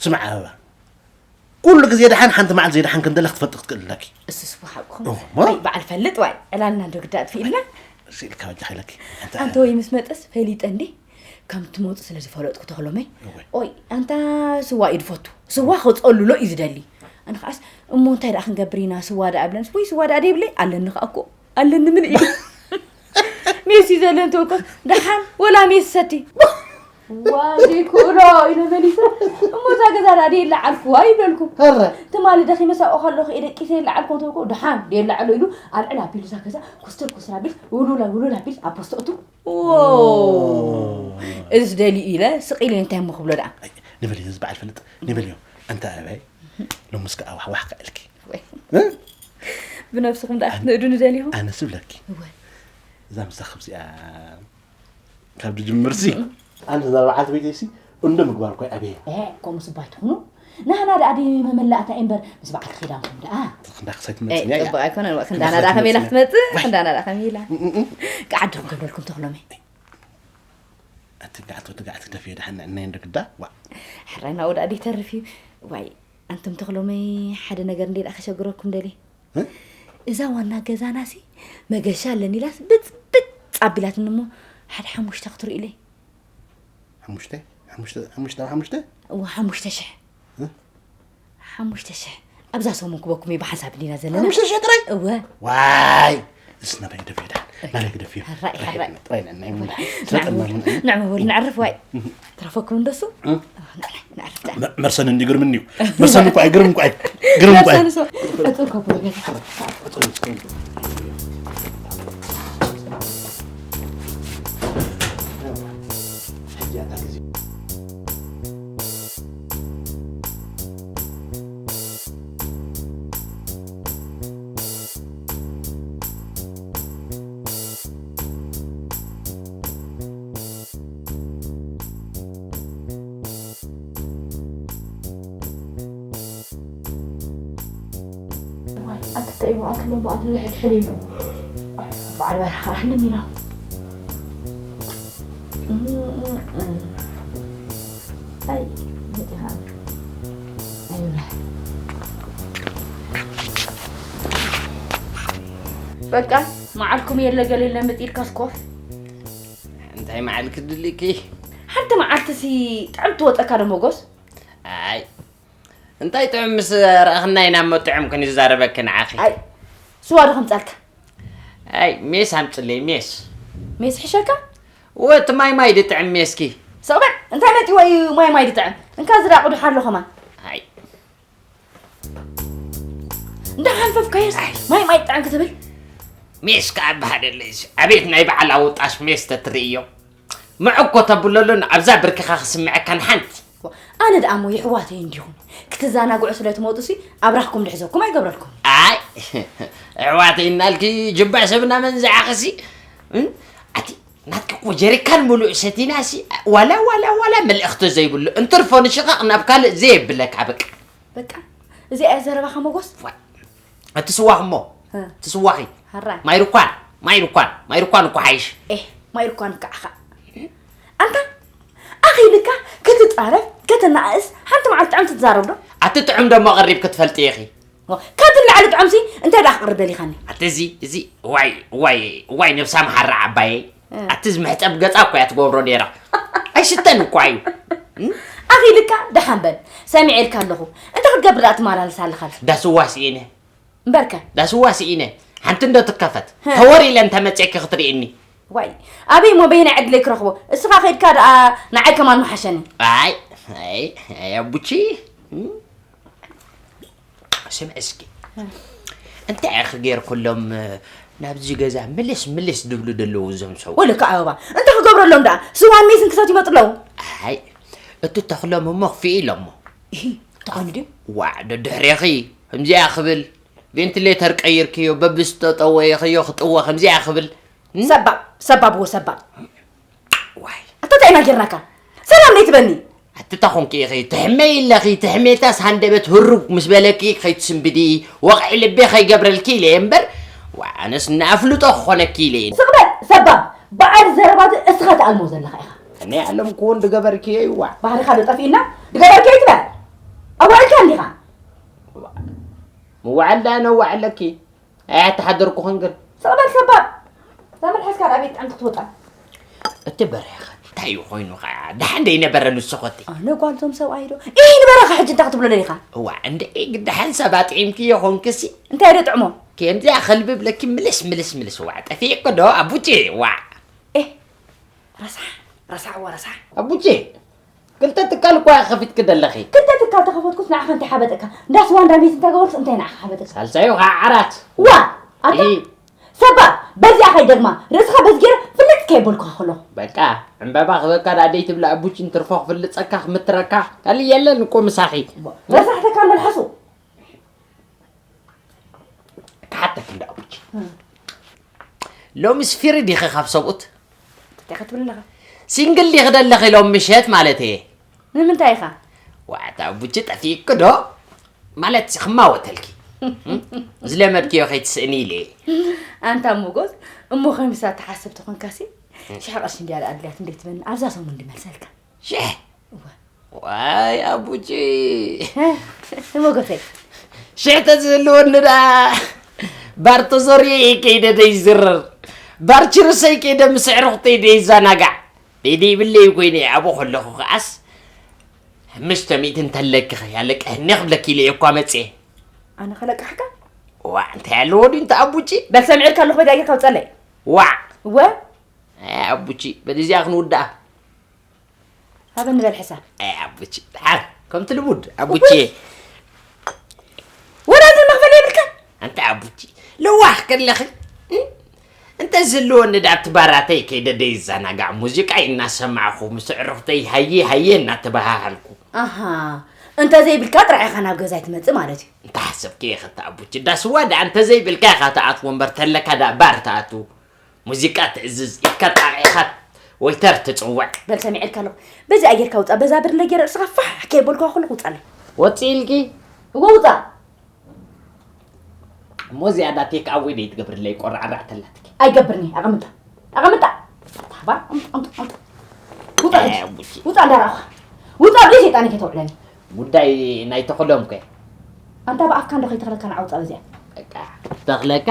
ስምዕ ኣበባ ኩሉ ግዜ ደሓን ሓንቲ መዓልቲ ዘይደሓን ከም ደላ ክትፈልጢ ክትክእል ኣለኪ። እሱስ ብሓቅኹም እሞ? ኣይ በዓል ፈልጥ ዋይ ዕላልና እንዶ ግዳ ኣጥፊእልና። ስኢልካ በጃ ኢለኪ። ኣንተ ኣንተ ወይ ምስ መጠስ ፈሊጠ እንዲ ከም ትመፁ ስለ ዝፈለጥኩ ተኽሎመይ። እወ። ኦይ ኣንታ ስዋ እዩ ዝፈቱ። ስዋ ከፀልሎ እዩ ዝደሊ። ኣነ ከዓስ እሞ እንታይ ደኣ ክንገብር ኢና ስዋ ደኣ ብለንስ ወይ ስዋ ደኣ ደይብለይ ኣለኒ ከኣ እኮ ኣለኒ ምን ኢሉ። ሜሲ ዘለን ተወቀስ ደሓን ወላ ሜሲ ሰቲ ዋው ዘይክእሎ ኢለ መሊሰ እሞ እዛ ገዛ ዳ ደየላ ዓልኩዋ ይብለልኩም ኧረ ትማሊ ደኺመ ሳብኦ ከለኹ እየ ደቂሰ የላ ዓልኮ ተልኮ ደሓን ደየላ ዓሎ ኢሉ ኣልዕል ኣቢሉ እዛ ገዛ ኮስተር ኮስተር ኣቢል ውሉላ ውሉላ ኣቢል ኣብ ፖስቶ እቱ እዚ ደልዩ ኢለ ስቕ ኢለ እንታይ እሞ ክብሎ ደኣ ንበል እዚ በዓል ፍልጥ ንበል እዮም ኣንታ ኣበይ ሎምስ ከኣ ዋሕዋሕ ከኣልኪ ወይ ብነብስኹም ደኣ ክትንእዱ ንደሊኹም ኣነስ ብለኪ እዛ ምሳኽ እዚኣ ካብ ድጅምርሲ ኣንተ እዛ በዓልቲ ቤተይሲ እንዶ ምግባር እኮ ኣበየ ከምኡ ስባይ ትኹኑ ናህና ደኣ ድዩ መመላእታ እምበር ምስ በዓልቲ ኺዳንኩም ደኣ ክንዳ ክሳይ ትመፅን እያ ፅቡቅ ኣይኮነን ክንዳና ደኣ ከመይ ኢላ ክትመፅእ ክንዳና ደኣ ከመይ ኢላ ከዓድኹም ክብለልኩም ተኽሎመይ ኣትጋዕቶ ትጋዕቲ ደፍዮ ደሓን ንዕናይ እንዶ ግዳ ዋ ሕራይ ናብኡ ደኣ ደይተርፍ እዩ ዋይ ኣንቱም ተኽሎመይ ሓደ ነገር እንደ ደኣ ከሸግረኩም ደልየ እዛ ዋና ገዛናሲ መገሻ ኣለኒ ኢላስ ብፅብፅ ኣቢላትኒ እሞ ሓደ ሓሙሽተ ክትርእዩለይ ሓሙሽተ ሓሙሽተ ሓሙሽተ ሓሙሽተ እወ ሓሙሽተ ሽሕ። ሓሙሽተ ሽሕ ኣብዛ ሰሙን ክበኩም እዩ ብሓንሳብ እንዲና ዘለና። ሓሙሽተ ሽሕ ጥራይ? እወ። ዋይ እስና በይ ደፊዳ ናለ ግደፊ። ሕራይ፣ ሕራይ። ጥራይ ነናይ ምንዳ ንዕመ በሉ ነዕርፍ ዋይ። ትረፈኩም እንደሱ። ንዕረፍ ደኣ። መርሰን እንዲ ግርምኒ እዩ። መርሰን እኮ ኣይግርም እኮ ኣይ ግርም እኮ ኣይ ነርሰን ሰው። ቀጽል ከብሩ ገዛ። በቃ መዓልኩም የለ ገለ የለ ምጢድካስ ኮፍ። እንታይ መዓል ክድልኪ? ሓንቲ መዓልቲ ሲ ጥዕም ትወፀካ ዶ መጎስ? ኣይ እንታይ ጥዑም ምስ ረእኽና ኢና እሞ ጥዑም ክንዛረበኪ ንዓኺ። ኣይ ስዋ ዶ ከምፃልካ? ኣይ ሜስ ኣምፅለይ ሜስ። ሜስ ሕሸካ? ወቲ ማይ ማይ ድጥዕም ሜስኪ። ሰቕበል እንታይ መጢዎ እዩ ማይ ማይ ድጥዕም? እንካ ዝዳ ቁዱሕ ኣሎ ከማን። ኣይ እንዳሓንፈፍካዮስ ማይ ማይ ጥዕም ክትብል? ሜስ ከዓ በሃደለይ ኣቤት ናይ በዓል ኣውጣሽ ሜስ ተትርእዮ። ምዕኮ ተብለሉን ኣብዛ ብርክኻ ክስምዐካን ሓንቲ። ኣነ ደኣ እሞ የሕዋተይ እንዲኹም ክትዘናግዑ ስለ ትመጡ ሲ ኣብራኽኩም ድሕዘኩም ኣይገብረልኩም። ኣይ ኣሕዋተይ እናልኪ ጅባዕ ሰብ እናመንዝዓኺ ሲ ኣቲ ናትኪ እኮ ጀሪካን ሙሉእ ሰቲና ሲ ዋላ ዋላ ዋላ መልእኽቲ ዘይብሉ እንትርፎ ንሽቓቕ ናብ ካልእ ዘየብለካ በቃ። በቃ እዚኣ እያ ዘረባኻ መጎስ። እቲ ስዋኽ እሞ እቲ ስዋኺ ሃራይ ማይ ርኳን ማይ ርኳን ማይ ርኳን እኮ ሓይሽ። ኤህ ማይ ርኳን ከዓ ኸ ኣንታ ኣኺልካ ክትጻረፍ ከተናኣእስ ሓንቲ መዓልቲ ጥዕም ትዛረብ ዶ? ኣቲ ጥዑም ደሞ ቀሪብ ክትፈልጢ ኢኺ። ካብ ንላዕሊ ጥዑምሲ እንታይ ደኣ ክቕርብ ደሊኻኒ? ኣቲ እዚ እዚ ዋይ ዋይ ዋይ ነብሳ መሓራ ዓባየይ ኣቲ ዝምሕጸብ ገጻ እኮ እያ ትገብሮ ነይራ። ኣይስተን እኳ እዩ። ኣኺልካ ደሓን በል ሰሚዐልካ ኣለኹ። እንታይ ክትገብር ደኣ ትመላለስ ኣለኻ? ዳስዋ ስኢነ እምበርከ ዳስዋ ስኢነ ሓንቲ እንዶ ትከፈት ተወር ኢለ እንተመፅየኪ ክትርእኒ። ዋይ ኣበይ እሞ በየናይ ዕድለይ ክረኽቦ? እስኻ ከይድካ ደኣ ንዓይ ከማን ምሓሸኒ። ኣይ ኣይ ኣይ ኣቡቺ ስምዒ እስኪ እንታይ ኢኺ ጌርኩሎም ናብዚ ገዛ ምልስ ምልስ ድብሉ ደለዉ እዞም ሰብ ወልካ ኣበባ እንታይ ክገብረሎም ደኣ ስዋን ሜስን ክሰት ይመጡ ኣለዉ ኣይ እቲ ተኽሎም እሞ ክፍኢ ኢሎሞ ተኾኑ ድዩ ዋዕ ደድሕሬኺ ከምዚኣ ክብል ቬንትሌተር ቀይርክዮ በብዝተጠወየኽዮ ክጥወ ከምዚኣ ክብል ሰባብ ሰባብ ወ ሰባብ ዋይ ኣታ እንታይ ኢና ጌርናካ ሰላም ነይ ትበኒ ኣቲ ታኾንኪ ኢኺ ትሕመይ ኣለኺ ትሕሜታስ ሃንደበት ህሩግ ምስ በለኪ ከይትስንብዲ ወቕዒ ልቤ ከይገብረልኪ ኢለ እየ እምበር ዋ ኣነስ ንኣፍልጦ ክኾነኪ ኢለ እየ ስቕበል ሰባብ በዓል ዘረባቲ እስኻ ትኣልሞ ዘለኻ ኢኻ ናይ ዓለም ክውን ድገበርኪዮ ይዋ ባህርኻ ዶ ጠፊእና ድገበርኪዮ ይትበል ኣዋዕልካ እንዲኻ ምዋዓል ዳ ነዋዓለኪ ኣይ ኣተሓደርኩኽን ግን። ስቕ በል ሰባብ። እዛ መልሓስካ ደኣ ቤት ጥዕምቲ ክትወጣ። እቲ በረኸ እንታይ እዩ ኮይኑ ኸዓ? ደሓን ደይነበረ ንሱ ኸቲ? ኣነ ጓል እዞም ሰብኣይ ዶ? ኢህ ንበረኸ ሕጂ እንታይ ክትብሎ ደሊኻ? እዋ እንድዒ ግዳሓን ሰብ ኣጥዒምክዮ ኾንክሲ። እንታይ ዶ ጥዕሞ? ከምዚኣ ኸልቢ ብለኪ ምልስ ምልስ ምልስ ዋዕ ጠፊእኪ ዶ ኣቡቼ ዋዕ። ኤህ ረሳሕ ረሳሕ እወ ረሳሕ። ኣቡቼ ክልተ ትካል እኳ ኢኺ ከፊትኪ ዘለኺ። ክልተ ትካል ተኸፈትኩስ ንዓኻ እንታይ ሓበጠካ? እንዳ ስዋ እንዳ ሜስ እንተገበርኩስ እንታይ ንዓኻ ሓበጠካ? ሳልሳዩ ኸዓ ዓራት። ዋ ኣታ ሰባ በዚኣ ከይደግማ ርእስኻ በዚ ገይረ ፍልጥ ከየበልኩኻ ከለኹ። በቃ ዕምበባ ክበካ ደኣ ደይትብሊ ኣቡቺ እንትርፎ ክፍልጸካ ክምትረካ ካልእ የለን እኮ ምሳኺ። ረሳሕ ተካል መልሓሱ። ክሓተኪ እንዳ ኣቡች ሎምስ ፊሪ ዲኺ ካብ ሰብኡት እንታይ ክትብል ኣለኻ ሲንግል ዲኺ ደለኺ ሎም ምሸት ማለት እየ ንምንታይ ኢኻ ዋዕታ ኣቡች ጠፊእኪ ዶ ማለት ክማወተልኪ ዝለመድክዮ ከይትስእኒ ኢለ እየ ኣንታ ሞጎስ እሞ ከሚሳ ትሓስብ ተኾንካሲ ሽሕ ቅርሺ እንድያ ደኣ ኣድልያት እንዴት ትበኒ ኣብዛ ሰሙን ድመልሰልካ ሽሕ ዋይ ኣቡጂ ሞጎሰይ ሽሕ ተዝህልወኒ ደኣ ባር ተዞርየ እየ ከይደ ደይዝርር ባር ችርሰይ ከይደ ምስ ኣዕሩኽተይ ደይዘናጋዕ ደይደይብለይ ኮይነ ኣብኡ ከለኹ ከዓስ ኣምስተ ሚእቲ እንተለኪ ኸ ያለቀ እኔ ክብለኪ ኢለ እኳ መጽኤ። ኣነ ኸለቅሓካ? ዋዕ እንታይ ኣለዎ ድዩ እንተ ኣቡጪ? በል ሰሚዐልካ ኣለኹ በጃ ጌርካ ውፀለይ። ዋዕ እወ ኣይ ኣቡቺ በል እዚኣ ክንውድኣ። ሃበኒ በል ሕሳብ። ኣይ ኣቡቺ ድሓር ከምቲ ልሙድ ኣቡቺ። ወላ እዚ መኽፈሊ የብልካን። ኣንታ ኣቡቺ ለዋህ ከለኺ እንተ ዝህልወኒ ዳ ትባራተይ ከይደ ደይዘናጋዕ ሙዚቃይ እናሰማዕኹ ምስ ኣዕሩኽተይ ሃየ ሃየ እናተበሃሃልኩ። ኣሃ እንተዘይብልካ ጥራሕ ኢኻ ናብ ገዛይ ትመጽእ ማለት እዩ። እንተሓሰብክዮ ኢኺ እታ ኣቡቺ፣ እንዳ ስዋ ደኣ እንተዘይብልካ ኢኻ ትኣትዎ እምበር፣ ተለካ ደኣ ባር ትኣቱ። ሙዚቃ ትእዝዝ፣ ኢድካ ጣቒዕኻ ወይተር ትጽውዕ። በል ሰሚዐልካ ኣለኹ። በዚኣ ጌርካ ውጻእ፣ በዛ ብርለ ጌረ ርእስኻ ፋሕ ከየበልኩኻ ከለኹ ውጻለይ። ወጺእ ኢልኪ? እወ ውጻእ። እሞ እዚኣ ዳ ቴክ ኣወይ ደይትገብርለይ ቆራዕራዕ ተላትኪ። ኣይገብርኒ፣ ኣቐምጣ። ኣቐምጣ። ታባ፣ ኣምጣ፣ ኣምጣ፣ ኣምጣ። ውጻ ሕጂ። ውጻ እንዳረኣኹ። ውጻ ብዘይ ሰይጣን ከይተውዕለኒ። ጉዳይ ናይ ተኽሎም ከ? ኣንታ ብኣፍካ እንዶ ከይተኽለካ ንዓ ውጻ በዚኣ። በቃ ተኽለካ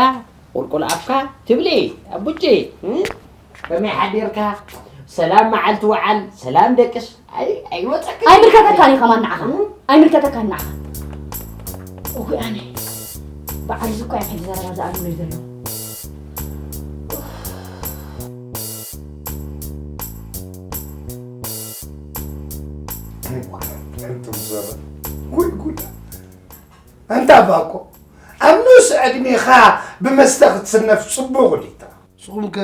ቁልቁል ኣፍካ ትብሊ ኣቡጂ። ከመይ ሓዲርካ? ሰላም መዓልቲ ወዓል፣ ሰላም ደቅስ። ኣይ ኣይወጸካ። ኣይምልከተካን እዩ ከማን ንዓኻ። ኣይምልከተካን ንዓኻ። እጉይ ኣነ በዓል እዚ እኮ እዮም ሕጂ ዘረባ ዝኣምኑለይ ዘለዉ። ወይ ጉድ! ኣንታ ባኮ ኣብ ንኡስ ዕድሜኻ ብመስተ ክትስነፍ ጽቡቕ ዲታ? ንስኹም ከ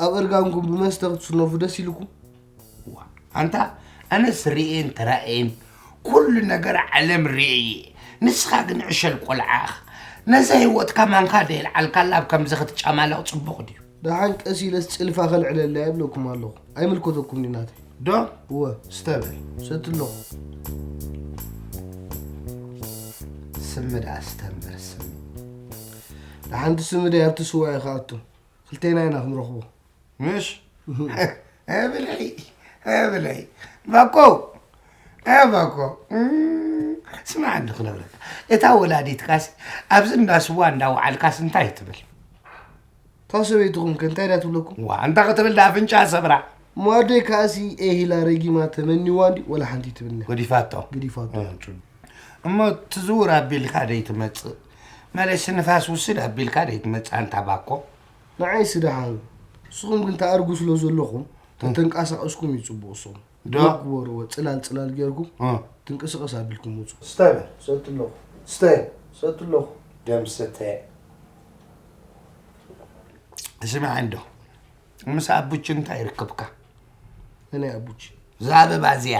ኣብ እርጋንኩም ብመስተ ክትስነፉ ደስ ኢልኩም? ዋ ኣንታ ኣነስ ርእየን ተራእየን ኩሉ ነገር ዓለም ርእየ እየ። ንስኻ ግን ዕሸል ቆልዓ ኢኻ። ነዛ ህይወትካ ማንካ ደየልዓልካላ ኣብ ከምዚ ክትጫማለቕ ጽቡቕ ድዩ? ደሓን ቀስ ኢለስ ጭልፋ ከልዕለላ እየ እብለኩም ኣለኹ። ኣይምልከተኩም ድዩ ናተይ? ዶ? እወ። ስተ በል። ሰቲ ኣለኹ። ስሚ ደኣ ስተ እምበር ስሚ። ደሓንቲ ስሚ ደይ ኣብቲ ስዋ እዩ ክኣቱ። ክልቴና ኢና ክንረኽቦ። ምሽ ብልሒ ብልሒ ባኮ ባኮ ስማዕ እንዲ ክነግረካ እታ ወላዲትካስ ኣብዚ እንዳ ስዋ እንዳወዓልካስ እንታይ ትብል እታ ሰበይትኹም ከ እንታይ ዳ ትብለኩም ዋ እንታይ ክትብል ዳ ኣፍንጫ ሰብራ እሞ ኣደይ ከኣሲ ኤሂላ ረጊማ ተመኒዋ እንዲ ወላ ሓንቲ ትብልኒ ገዲፋቶ ገዲፋቶ እሞ ትዝውር ኣቢልካ ደይትመጽእ መለሲ ንፋስ ውስድ ኣቢልካ ደይትመጽእ ኣንታ ባኮ ንዓይሲ ደሓን ንስኹም ግን ተኣርጉ ስለ ዘለኹም ተተንቀሳቐስኩም እዩ ፅቡቕ ንስኹም ዶ? ዶ ግበርዎ ፅላል ፅላል ጌርኩም እ። ትንቅስቐስ ኣቢልኩም ውፁ ስተ በል ሰቲ ኣለኹ ስተ ሰቲ ኣለኹ ደም ስተ ስምዐ እንዶ ምስ ኣቡች እንታይ ይርክብካ መን ኣቡች እዛ ኣበባ እዚኣ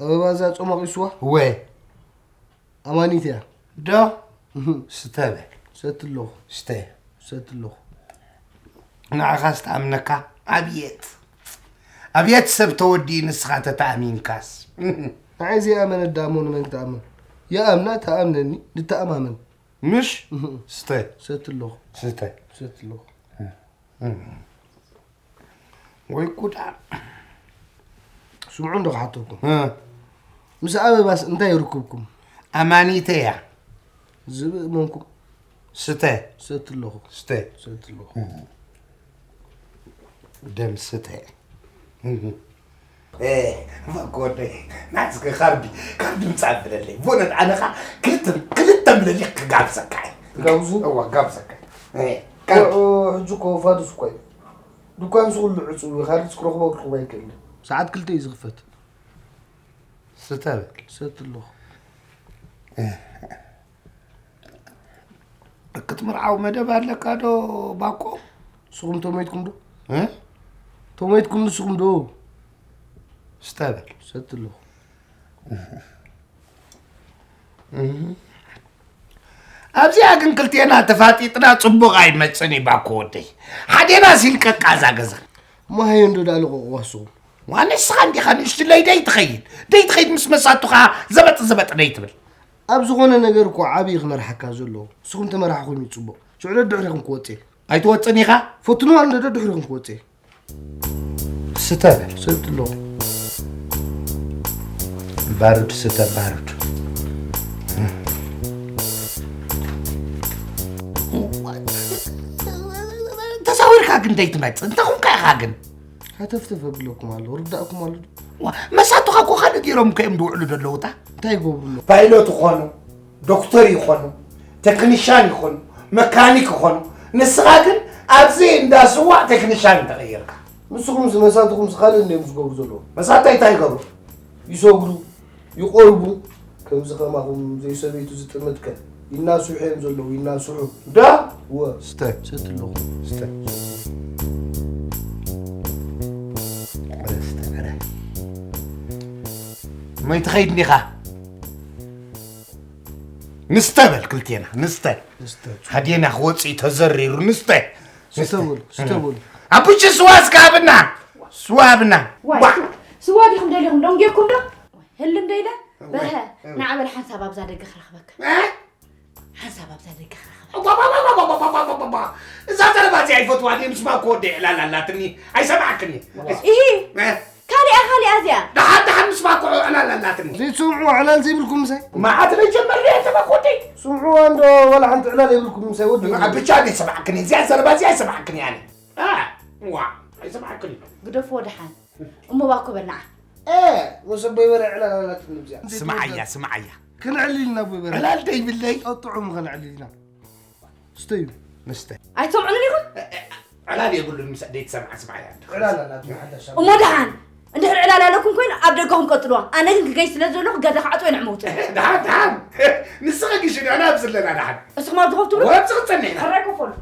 ኣበባ እዛ ፆማቕ ይስዋ ወ ኣማኒት እያ ዶ ስተ በል ሰቲ ኣለኹ ስተ ሰቲ ኣለኹ ንዓኻስ ትኣምነካ ኣብየት ኣብየት ሰብ ተወዲኡ ንስኻ ተተኣሚንካስ ንዓይ ዘይኣመነ ዳሞ ንመን ክተኣምን ይኣምና ተኣምነኒ ንተኣማመን ምሽ ስተ ሰቲ ኣለኹ ስተ ሰቲ ኣለኹ ወይ ጉዳ ስምዑ እንዶ ክሓተኩም ምስ ኣበባስ እንታይ ይርክብኩም ኣማኒተ እያ ዝብእ መንኩም ስተ ሰቲ ኣለኹ ስተ ሰቲ ኣለኹ ደም ስተ ኮደይ ናትከ ካርዲ ካርዲ ምጻእ ብለለይ ቦነት ኣነኻ ክልተ ክልተ ምለሊ ክጋብዘካ እየ ትጋብዙ እዋ ጋብዘካ ሕጂ እኮ ፋዱስ እኮ እዩ ድኳን ዝኹሉ ዕጹው እዩ ካልእ ክትረኽቦ ክትረኽቦ ኣይክእልን ሰዓት ክልተ እዩ ዝኽፈት ስተ በል ሰቲ ኣለኹ ክትምርዓው መደብ ኣለካ ዶ ባኮ ንስኹም ተመይትኩም ዶ ተመይትኩም ንስኹም ዶ ስተ በል ሰቲ ኣለኹ ኣብዚኣ ግን ክልቴና ተፋጢጥና ጽቡቕ ኣይመጽን እዩ ባኮ ወደይ ሓዴና ሲልቀቃ እዛ ገዛ እሞ ሃየ እንዶ ደኣ ልቐቑዋ ንስኹም ዋ ንስኻ እንዲኻ ንእሽትለይ ደይትኸይድ ደይትኸይድ ምስ መሳቱ ኸዓ ዘበጥ ዘበጥ ደይትብል ኣብ ዝኾነ ነገር እኮ ዓብዪ ክመርሓካ ዘለዎ ንስኹም ተመራሕኹም እዩ ፅቡቕ ሽዑ ደድሕሪኹም ክወፅእ ኣይትወፅን ኢኻ ፈትንዋ እንዶ ደድሕሪኹም ክወፅእ ስተ በል ሰቲ ኣለኹ ባሩድ ስተ ባሩድ ተዛዊርካ ግን ደይትመፅእ እንተኹንካ ኢኻ ግን ሃተፍተፍ ኣብለኩም ኣሎ ርዳእኩም ኣሎ ዋ፣ መሳቱኻ እኮ ካልእ ገይሮም እኮ እዮም ዝውዕሉ ዘለዉ። እታ እንታይ ይገብሩ ኣለዉ? ፓይሎት ይኾኑ፣ ዶክተር ይኾኑ፣ ቴክኒሻን ይኾኑ፣ መካኒክ ይኾኑ። ንስኻ ግን ኣብዚ እንዳ ስዋእ ቴክኒሻን ተቐይርካ። ንስኹምስ መሳትኹምስ ካልእ እንድዮም ዝገብሩ ዘለዉ? መሳታይ እንታይ ይገብሩ? ይሰግዱ፣ ይቖርቡ። ከምዚ ከማኹም ዘይሰበይቱ ዝጥምትከ ይናስሑ እዮም ዘለዉ፣ ይናስሑ። ዳ? እወ። ስተ። ሰቲ ኣለኹ። ስተ። ስተ፣ ኧረ። መይ ትኸይድ እንዲኻ? ንስተ በል ክልቴና፣ ንስተ። ንስተ። ሃዴና ክወፅእ እዩ ተዘሪሩ፣ ንስተ። ስተ በሉ፣ ስተ በሉ። ኣቡቺ ስዋ እስከ ሃብና፣ ስዋ ሃብና። ዋይ፣ ዋ። ስዋ ዲኹም ደሊኹም፣ ደንጊርኩም ዶ? ህልም ዶ ኢለ? በርሀ፣ ንዓ በል ሓንሳብ ኣብዛ ደገ ክረኽበካ። እ? ሓንሳብ ኣብዛ ደገ ክረኽበካ። እዛ ዘረባ እዚኣ ኣይፈትዋን እየ፣ ምስማ እኮ ወደይ ዕላል ኣላትኒ፣ ኣይሰምዓክን እየ። ኢሂ፣ እ? ካሊኣ፣ ካሊኣ እዚኣ። ደሓን፣ ደሓን፣ ምስማ እኮ ዕላል ኣላትኒ። ዘይትሰምዑ ዕላል ዘይብልኩም ምሳይ? መዓት ዘይጀመርና እየ፣ ተባክ ወደይ። ስምዑዋ እንዶ፣ ዋላ ሓንቲ ዕላል የብልኩም ምሳይ ወዲ። ብቻ ኣይሰምዓክን እየ፣ እዚኣ ዘረባ እዚኣ ኣይሰምዓክን እየ ኣነ። እ፣ ዋ፣ ኣይሰምዓክን እየ። ግደፍዎ ደሓን። እሞ ባኮ በል ንዓ። እ፣ ምስ ኣቦይ በርሀ ዕላል ኣላትኒ እዚኣ። ስምዓያ፣ ስምዓያ። ክንዕልል ኢና ኣቦይ በርሀ። ዕላል ደይብለይ። ጠጥዑም ክንዕልል ኢና። ስተዩ። ንስተ። ኣይትሰምዑንን ኢኹም? ዕላል የብሉን ምስ ደይትሰምዓ ስምዓያ። ዕላል ኣላትኒ ሓዳሽ። እሞ ደሓን፣ እንድሕር ዕላል ኣለኩም ኮይኑ ኣብ ደገኹም ቀጥልዋ። ኣነ ግን ክገይ ስለ ዘለኹ ገዛ ክዓጽዎ እየ ንዕመውቲ። ደሓን፣ ደሓን። ንስኺ ግሽኒ፣ ኣነ ኣብዚ ኣለና ደሓን። እስኹም ኣብዚ ኮፍ ትብሉ? ወብዚ ክትጸንሕ ኢና። ሕራይ ኮፍ በሉ።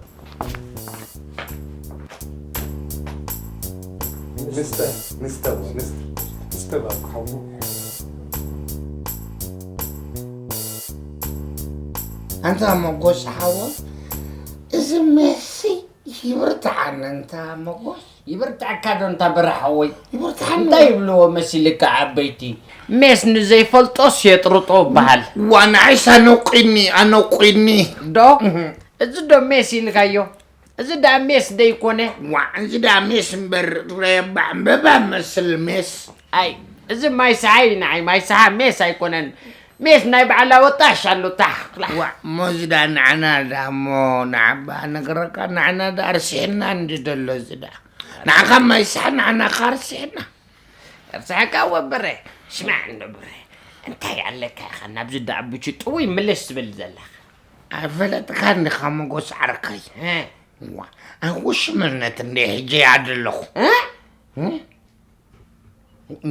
ንስተ፣ ንስተ፣ ንስተ፣ ንስተ ባኮ ሓዉ። ኣንታ መጎስ ሓወ፣ እዚ ሜሲ ይብርትዓኒ፣ ኣንታ መጎስ። ይብርትዓካ ዶ፣ ኣንታ በርሀ ሓወይ? ይብርትዓኒ። እንታይ ይብልዎ መሲልካ ዓበይቲ? ሜስ ንዘይፈልጦስ የጥርጦ ይበሃል። ዋ፣ ንዓይስ ኣነቂኒ፣ ኣነቂኒ። ዶ? እህ። እዚ ዶ ሜስ ኢልካዮ? እዚ ደኣ ሜስ ደይኮነ? ዋዕ፣ እዚ ደኣ ሜስ እምበር፣ ረባ ዕምበባ መስል ሜስ። ኣይ፣ እዚ ማይ ሰሓ እዩ ንዓይ፣ ማይ ሰሓ ሜስ ኣይኮነን። ሜስ ናይ በዓል ኣወጣሽ ኣሎ፣ ታኽ፣ ላኽ። ዋዕ፣ እሞ እዚ ደኣ ንዓና ደኣ እሞ ንዓባ ነግረካ፣ ንዓና ደኣ ኣርሲሕና እንዲ ደሎ እዚ ደኣ። ንዓኻ ማይ ሰሓ፣ ንዓና ኸኣ ኣርሲሕና። እርሳዕካ ወበረ፣ ስማዕ እንዶ በረ፣ እንታይ ኣለካ ኢኻ ናብዚ ደኣ ቡቺ ጥውይ ምልስ ትብል ዘለኻ? ኣይፈለጥካን ዲኻ መጎስ ዓርከይ? እ። ዋ፣ ኣን ውሽምነት እንደ ሕጂ እያ ዘለኹ። እ? እ?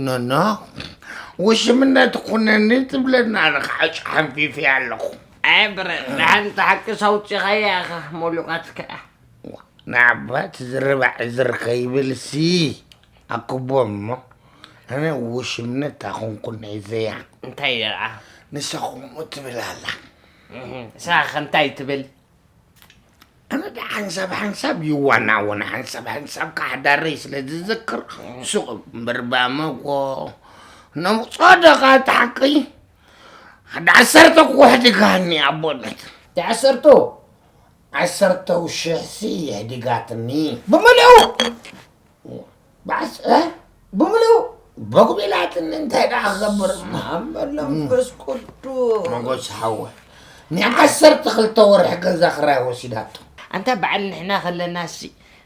ኖኖ፣ ውሽምነት ኩነኒ ትብለና ኣለኻ፣ ዓጭ ሓንፊፈ ኣለኹ። ኣይ ብረ፣ ደሓን እታ ሓቂ ሳውፂኻያ ኢኻ፣ ሞሉቓትካ። ዋ፣ ንዓባ ትዝርባ ዕዝር ከይብልሲ፣ ኣክቦ እሞ፣ ኣነ ውሽምነት ኣኹንኩን ናይ ዘያ። እንታይ ደኣ? ንሳ ከምኡ ትብል ኣላ። እህ፣ ንሳ ኸ እንታይ ትብል? ኣነ ደኣ ሓንሳብ ሓንሳብ ይዋናወን፣ ሓንሳብ ሓንሳብ ከሓዳረይ ስለ ዝዝክር፣ ሱቕ እምበር ባመጎ ነምጾ ደቓ ተሓቀይ፣ ሓደ ዓሰርተ ኩሕ ድጋኒ ኣቦነት። እቲ ዓሰርተ? ዓሰርተ ሽሕሲ የሕዲጋትኒ። ብምልኡ? ባዕስ፣ እ? ብምልኡ? በጉቢላትኒ እንታይ ደኣ ክገብር? ኣመ መንፈስ ቅዱስ። መጎስ ሓወ። ንዓሰርተ ክልተ ወርሒ ገዛ ክራይ ወሲዳቶ። ኣንታ በዓል ንሕና ከለናሲ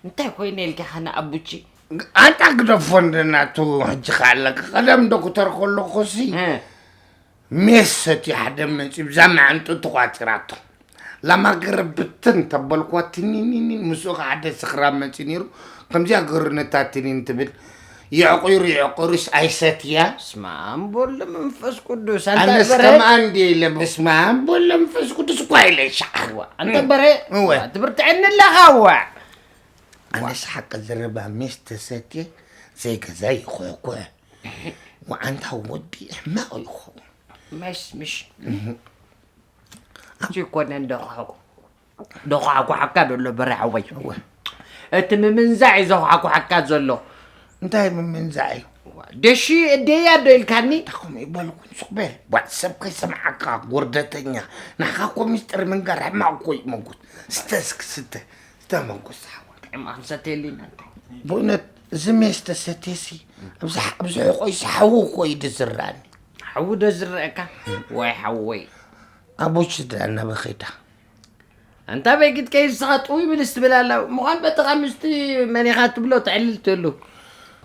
እንታይ ኮይነ ኢልካ ኸነ ኣቡቺ? ኣንታ ግደፎ እንደ ናቱ ሕጂ ከ ኣለካ። ቀደም ዶክተር ከለኹሲ እ። ሜስ ሰትዩ ሓደ መጺኡ ብዛ መዓንጥኡ ተቋጺራቶ። ላማገረ ብትን ተበልኳ ትኒኒኒ ምስኡ ከ ሓደ ስኽራን መጺኡ ነይሩ። ከምዚኣ ገሩ ነታ ትኒን ትብል። የዕቑሩ የዕቑሩስ ኣይሰትያ። በስመ ኣብ ወወልድ ወመንፈስ ቅዱስ። ኣንታ ኣነስ በረ። ከምኣ እንድየ ኢለ በስመ ኣብ ወወልድ ወመንፈስ ቅዱስ እኳ ኢለ ሻዕ። ዋ፣ ኣንታ በረ። እወ። ዋ፣ ትብርትዐኒ ኣለኻ ዋ። ኣነስ ሓቂ ዝረባ ሜስ ተሰትየ ዘይገዛ ይኹሕኩሕ። ወዓንታ ወዲ ሕማቕ ይኸውን። መሽ፣ ምሽ። እዚ ይኮነን ደኹሕኩ። ደኹሓኩሓካ ዘሎ በረ ሓወይ። እወ። እቲ ምምንዛዕ እዩ ዘኹሓኩሓካ ዘሎ። እንታይ ምምንዛዕ እዩ? ደሺ እደያ ዶ ኢልካኒ? እንታይ ከምኡ ይበልኩን ሱቕ በል። ዋ፣ ሰብ ከይሰምዓካ ውርደተኛ። ንዓኻ እኮ ሚስጥር ምንጋር ሕማቕ እኮ እዩ መጉት። ስተ እስኪ ስተ። ስተ መጉት ሓወይ። ጥዕማ ክንሰትየሉ ኢና እንታይ? ብእውነት እዚ ሜስ ተሰትየሲ ኣብዚ ሕ-፣ ኣብዚ ሕቖይሲ ሓዊ እኮ እዩ ዝዝራኒ። ሓዊ ዶ ዝረአካ? ዋይ ሓወይ። ኣቦች ደኣ እናበኸይዳ። ኣንታ በጊት ከይድ ንስኻ ጥውይ ምልስ ትብል ኣላ። ምዃን በጥቓ ምስቲ መን ኢኻ ትብሎ ተዕልል ትህሉ።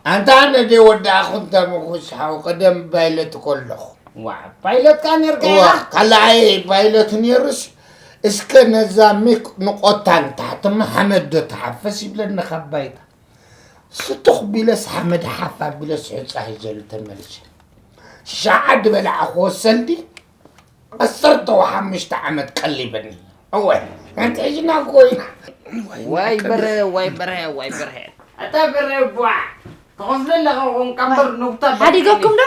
ኣንታ ኣነ ደይ ወዳእኹ እንተ ምኹስ ሓው ቀደም ፓይለት ከለኹ። ዋ፣ ፓይለት ከኣ ኔርካ ዋ፣ ኢኻ? ካልኣይ ፓይለት ኔሩስ፣ እስከ ነዛ ሚክ ንቆታን ታሕትማ ሓመድ ዶ ትሓፈስ ይብለኒ ካብ ባይታ። ስቱኽ ቢለስ ሓመድ ሓፍ ኣቢለስ ሑጻ ሒዘሉ ተመልሰ። ሸዓ ዝበላዕኽዎ ሰልዲ ዓሰርተ ሓሙሽተ ዓመት ቀሊበኒ። እወ፣ ኣንተ ሕጂ ናብ ኮይና። ዋይ በረ፣ ዋይ በረ፣ ዋይ በረ። ኣታ በረ ቧዕ፣ ትኸፍለ ኣለኻ ኾንካ እምበር ኑብታ በረ ሓዲገኩም ዶ?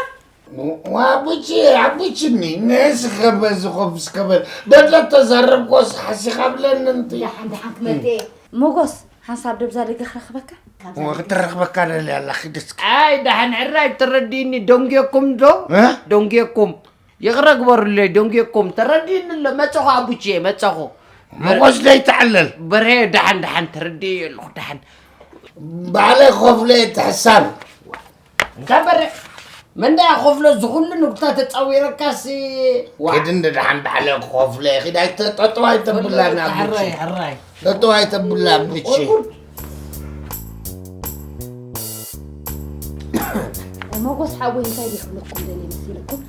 ዋ፣ ኣቡቺ፣ ኣቡቺኒ፣ ነስ ከበዝ ኾፍ ስከበል። በለ ተዛረብኮስ ሓሲኻ ብለኒ እንት። ደሓን፣ ደሓን ክመጽእ እየ። ሞጎስ፣ ሓንሳብ ደብዛ ደገ ክረኽበካ? ዋ፣ ክትረኽበካ ደልያ ኣላ፣ ኺድ እስኪ። ኣይ፣ ደሓን ሕራይ ተረዲእኒ፣ ደንጌኩም ዶ? እ? ደንጌኩም። ይቕረ ግበሩለይ፣ ደንጌኩም። ተረዲእኒ ኣሎ፣ መጸኹ ኣቡቼ፣ መጸኹ። መጎስ ደይትዕለል። በርሄ፣ ደሓን፣ ደሓን፣ ተረዲእዮ ኣለኹ፣ ደሓን። ባዕለ ክኸፍሎ እየ እቲ ሕሳብ። እንታ በርሄ፣ መን ደኣ ክኸፍሎ እዚ ኩሉ ንጉታ ተጻዊረካሲ? ዋ። ኪድ እንደ ደሓን ባዕለ ክኸፍሎ እየ፣ ኪድ ኣይተ-፣ ጠጠው ኣይተብላና፣ ሕራይ፣ ኣቡቼ። ሕራይ። ጠጠው ኣይተብላ፣ ኣቡቼ። ቁርቁር። መጎስ ሓወይ እንታይ ይኽብለኩም ደልየ መሲለኩም?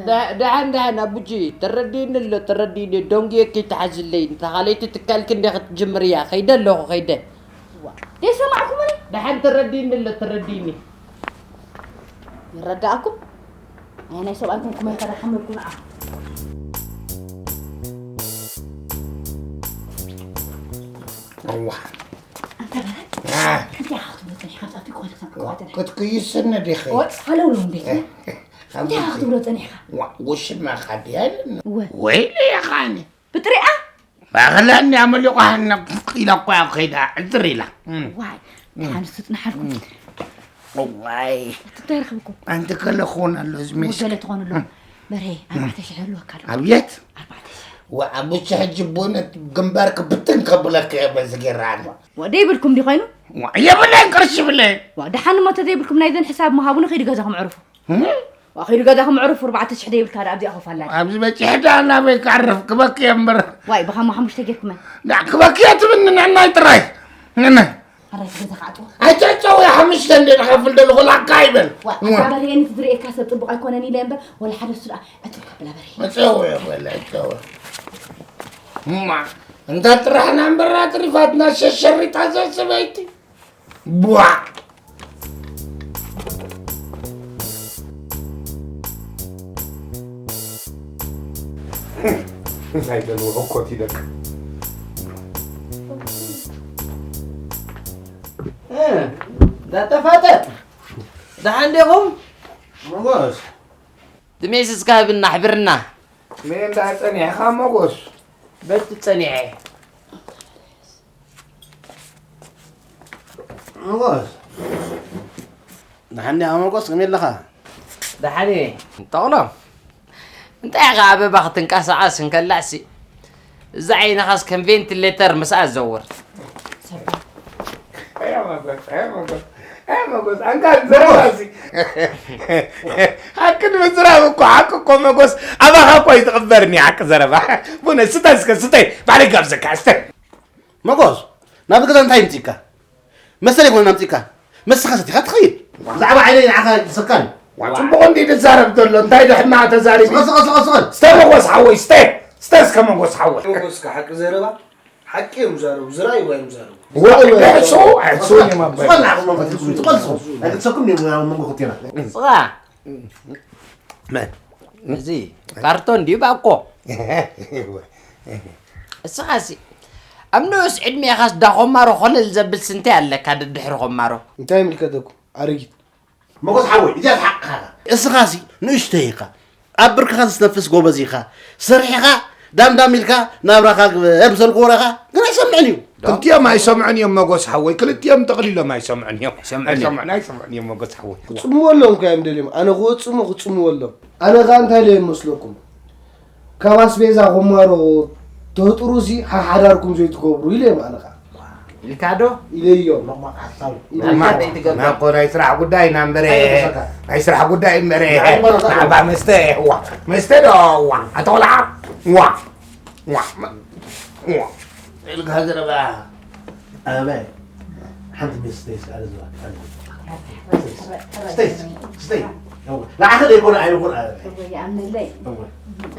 ዳ-፣ ደሓን፣ ደሓን፣ ኣቡጂ፣ ተረዲእኒ ኣሎ፣ ተረዲእኒ። ደንጉየ ከይትሓዝለይ። እንተ ካልኣይቲ ትካልኪ እንደ ክትጅምር እያ። ከይደ ኣለኹ፣ ከይደ። ዋ፣ ደይሰማዕኩምኒ? ደሓን፣ ተረዲእኒ ኣሎ፣ ተረዲእኒ። ይረዳእኩም? ኣይ፣ ናይ ሰብኣይኩም ኩመይ ከዳ ሓመድኩ ንዓ። እዋ። ኣንታ በረ፣ አ። እንታይ ኢኻ ክትብሎ ጸኒሕካ? ኣብቲ እኮ ኢልካ ዋ፣ ክትቋተል። ክትክይስኒ ዲኺ? ወ-፣ ሃለውለው እንዴት እ፣ ነው? ካብ እንታይ ኢኻ ውሽጢ። ክትብሎ ጸኒሕካ? ዋ፣ ውሽማኻ ድያ ኢለኒ። ወ-፣ ወይለይ ኢኻ ኣነ። ብጥሪኣ? ባኽላ እንድያ መሊቑ ሃና ኢላ እኮ እያ ከይዳ ዕዝር ኢላ። እም። ዋይ፣ እም። ደሓን እሱ ጽናሓልኩም። እም። እዋይ። እቲ እንታይ ረኽብኩም? ኣንቲ ከለ ክኾን ኣሎ እዚ ሜስ። ወገለ ትኾኑ ኣሎ። እም። በርሄ፣ ኣርባዕተ ሽሕ ይህልወካ ኣሎ። ኣብየት? ኣርባዕተ ሽሕ። ወ-፣ ኣቡቺ ሕጂ ብእውነት ግንባርክ ብትን ከብለክ እየ በዚ ጌራ ኣነ። ወ-፣ ደይብልኩም ድዩ ኮይኑ? ወ-፣ የብለይን ቅርሺ ብለይን። ወ-፣ ደሓን እሞ ተዘይብልኩም ናይዘን ሕሳብ ምሃቡኒ ከይዱ ገዛኹም ዕርፉ። እም? ዋ፣ ከይዱ ገዛኹም ዕርፉ፣ ኣርባዕተ ሽሕ ደይብልካ ደኣ ኣብዚኣ ኮፍ ኣላ። ኣብዚ በጺሐ ደኣ ናበይ ክዓርፍ? ክበኪ እየ እምበር። ዋይ፣ ብኻማ ሓሙሽተ ጌርኩመን። ደኣ ክበኪ እየ ትብኒ ንዕናይ ጥራይ። ንዕናይ። ኣረ፣ እቲ ገዛ ክዓጽዎ። ኣይትዕጸዊ፣ ሓሙሽተ እንደ ንኸፍል ደለኹ ላካ ይበል። ዋ፣ ዋ። ኣታ በርሄ፣ ነቲ ዝርእየካ ሰብ ጽቡቕ ኣይኮነን ኢለ እምበር፣ ወላ ሓደ እሱ ደኣ ዕጽው ከብላ በርሄ። ዕጸዊ እየ በለ፣ ዕጸዊ። እማ፣ እንታ ጥራሕና እምበር ኣትሪፋትና ሸሸሪጣ እዛ ሰበይቲ። ቧዕ! እንታይ ደልዎ ህኮት ይደቅ። እ፣ እንዳተፋጠጥ። ደሓን ዲኹም? ሞጎስ። ትሜስስ ከህብና፣ ኣሕብርና። ሜ እንዳ ጸኒሕኻ ሞጎስ? በቲ ጸኒሐ። ሞጎስ። ደሓን ዲኻ ሞጎስ? ከመይ ኣለኻ? ደሓን እየ። ተቕሎ፣ እንታይ ኢኻ ኣበባ ክትንቀሳቐስ እንከላሲ፣ እዛ ዓይንኻስ ከም ቬንቲሌተር ምስኣ ትዘውር። ኣያ ሞጎስ፣ ኣያ ሞጎስ፣ ኣያ ሞጎስ፣ ኣንካ ዘረባሲ። ሓቂ ንምዝራብ እኮ፣ ሓቂ እኮ ሞጎስ፣ ኣባኻ እኮ ኣይትቕበርን እዩ ሓቂ ዘረባ። ቡነ፣ ስተ እስከ፣ ስተ፣ ባዕለይ ጋብዘካ፣ ስተ። ሞጎስ፣ ናብ ገዛ እንታይ ምጺእካ? መሰል ይኮነ ኣምጺእካ። መስኻ ሰቲኻ ትኸይድ። ብዛዕባ ዓይነይ ንዓኻ ይድሰካን። ዋ፣ ጽቡቕ እንዲ ዝዛረብ ዘሎ፣ እንታይ ዶ ሕማቕ ተዛሪቡ? ስቐል፣ ስቐል፣ ስቐል፣ ስቐል። ስተ ሞጎስ ሓወይ፣ ስተ። ስተ እስከ ሞጎስ ሓወይ። ሞጎስ፣ ሓቂ ዘረባ፣ ሓቂ እዮም ዝዛረቡ፣ ዝረኣይዋ እዮም ዝዛረቡ። ዋ፣ ሕሱ፣ ሕሱ እዮም ኣባይ። ስቐል ንዓኹም መንፈስ ቅዱስ፣ ስቐል፣ ስቐል። ኣይግድሰኩም እዮም ኣብ መንጎ ክልቴና። ስቓ። መን? እዚ ካርቶን ድዩ ባኮ? እስኻሲ ኣብ ንኡስ ዕድሜኻስ ዳ ኾማሮ ኾለል ዘብል ስንታይ ኣለካ ደድሕሪ ኾማሮ? እንታይ ይምልከተኩም ኣረጊት? ሞጎስ ሓወይ፣ እዚኣ ሓቅኻ። እስኻሲ ንእሽተይ ኢኻ። ኣብ ብርክኻ ዝተነፍስ ጎበዝ ኢኻ። ሰሪሕኻ ዳም ዳም ኢልካ ናብራኻ ግበር ምስ በልኩ ወረኻ ግን ኣይሰምዕን እዩ። ክልቲኦም ኣይሰምዑን እዮም ሞጎስ ሓወይ፣ ክልቲኦም ጠቕሊሎም ኣይሰምዑን እዮም። ኣይሰምዑን እዮም። ኣይሰምዑን፣ ኣይሰምዑን እዮም ሞጎስ ሓወይ። ክጽምዎ ኣለዎም እኮ እዮም ደልዮም። ኣነ ክወጽእ እሞ ክጽምዎ ኣለዎም። ኣነ ኸኣ እንታይ ኢለ ይመስለኩም? ካብ ኣስቤዛ ቁማሮ ተህጥሩሲ ሓሓዳርኩም ዘይትገብሩ ኢለ እየ ኣነ ኸኣ። ኢልካ ዶ? ኢለዮ። መቕመቕ ሓሳብ። ኢለ። ናኮ ናይ ስራሕ ጉዳይ ኢና እምበረ። ኣይበሰካ። ናይ ስራሕ ጉዳይ እምበረ። ናይ ሃይማኖት ናዕባ መስተ፣ ዋ። መስተ ዶ፣ ዋ። ኣቶ ቆልዓ፣ ዋ። ዋ። ዋ። ኢልካ ዘረባ። ኣበይ? ሓንቲ መስተ ይስኣል ዝባል። ስተይ፣ ስተይ። ንዓኺ ደይኮነ ኣይኮን ኣረ። እወ ይኣምነለይ።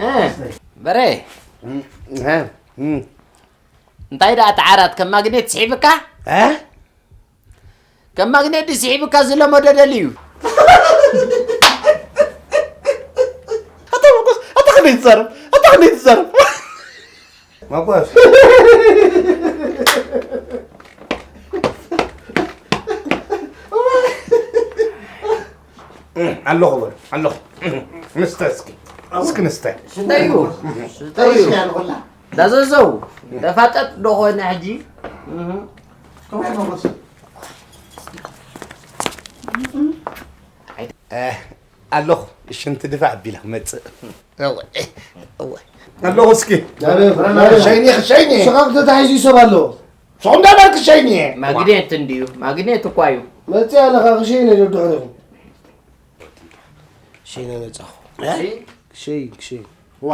እ፣ በሬ እም፣ እም። እንታይ ደኣ ተዓራት ከም ማግኔት ስሒብካ? እ? ከም ማግኔት ድዩ ስሒብካ ዝለመዶ ደልዩ? ኣታ መጎስ፣ ኣታ ከመይ ትዛረብ? ኣታ ከመይ ትዛረብ? መጎስ። ኣለኹ በሉ፣ ኣለኹ። ንስተ እስኪ፣ እስኪ ንስተ። ስተዩ፣ ስተዩ። ዳዘዘው፣ ተፋጠጥ ዶ ኾነ ሕጂ? እ፣ ኣለኹ፣ ሽንቲ ድፋዕ ኣቢለ ክመጽእ። እወ፣ እወ። ኣለኹ እስኪ። ሸይኒ፣ ሸይኒ። ስኻ ተታሒዙ ይሰብ ኣሎ። ሸኹም ዳዳር ክሸይኒ። ማግኔት እንድዩ፣ ማግኔት እኳ እዩ። መፅእ ኣለኻ ክሸይነ ዶ ድሕሪኹም? ሸይነ መፃኹ። እ? ክሸይ፣ ክሸይ። ዋ።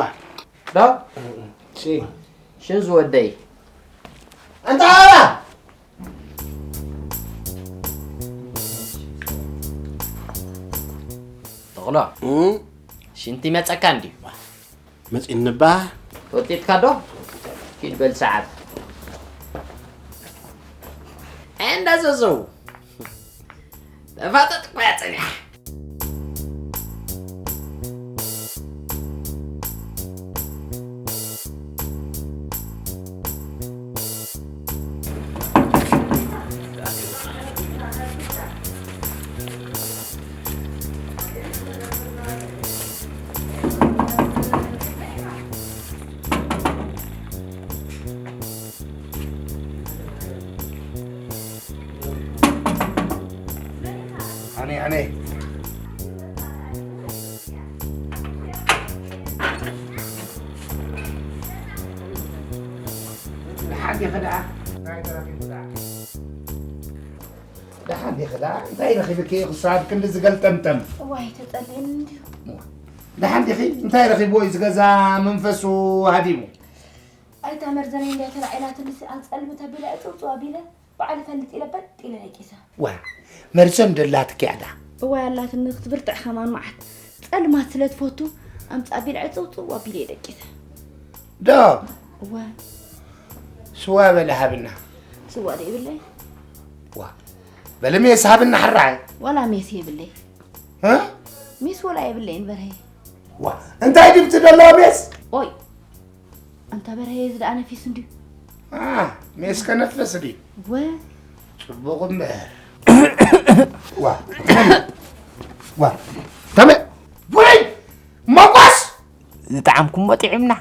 ዶ? ክሸይ። ሽን ዝወደይ። ኣንታ ኣባ። ተኽሎ። ሽንቲ መጸካ እንድዩ። መጺእኒ እባ። ወጢጥካ ዶ? ኪድ በል ሰዓት። እንዳ ዘዘው። ተፋጠጥ እኮ እያ ጸኒሓ። ኣነ ኣነ ደሓን ዲኺ ደኣ? እንታይ ተረኺቡ ደኣ? ደሓን ዲኺ ደኣ? እንታይ ረኺብኪ ክሳብ ክንዲ ዝገልጠምጠም? እዋይ ተጸልየኒ እንድዩ። ደሓን ዲኺ? እንታይ ረኺብዎ እዩ ዝገዛ መንፈሱ ሃዲሙ? ኣይታ መርዘነይ እንድያ ተላዒላትኒ ስኣል ጸልምት ኣቢለ ዕጽውጽው ኣቢለ ባዕሉ ፈልጥ ኢለ በጥ ኢለ ደቂሰ። ዋ መርዘን ደላትኪ እያ ዳ? እዋይ ኣላትኒ ክትብርትዕ ከማን መዓት ጸልማት ስለ ትፈቱ ኣምጻ ኣቢለ ዕጽውጽው ኣቢለ እየ ደቂሰ። ዶ እወ ስዋ በለ ሃብና። ስዋ ዶ ይብለይ? ዋ በለ ሜስ ሃብና ሕራይ። ዋላ ሜስ የብለይ። እ? ሜስ ወላ የብለይን በርሀይ። ዋ እንታይ ድዩ ትደለዋ ሜስ? ኦይ ኣንታ በርሀይ እዚ ደኣ ነፊስ እንድዩ። አ ሜስ ከነፍስ ድዩ? ወ ጽቡቕ እምበር። ዋ ዋ ተመ ወይ መጓስ ዝጠዓምኩሞ ጥዒምና።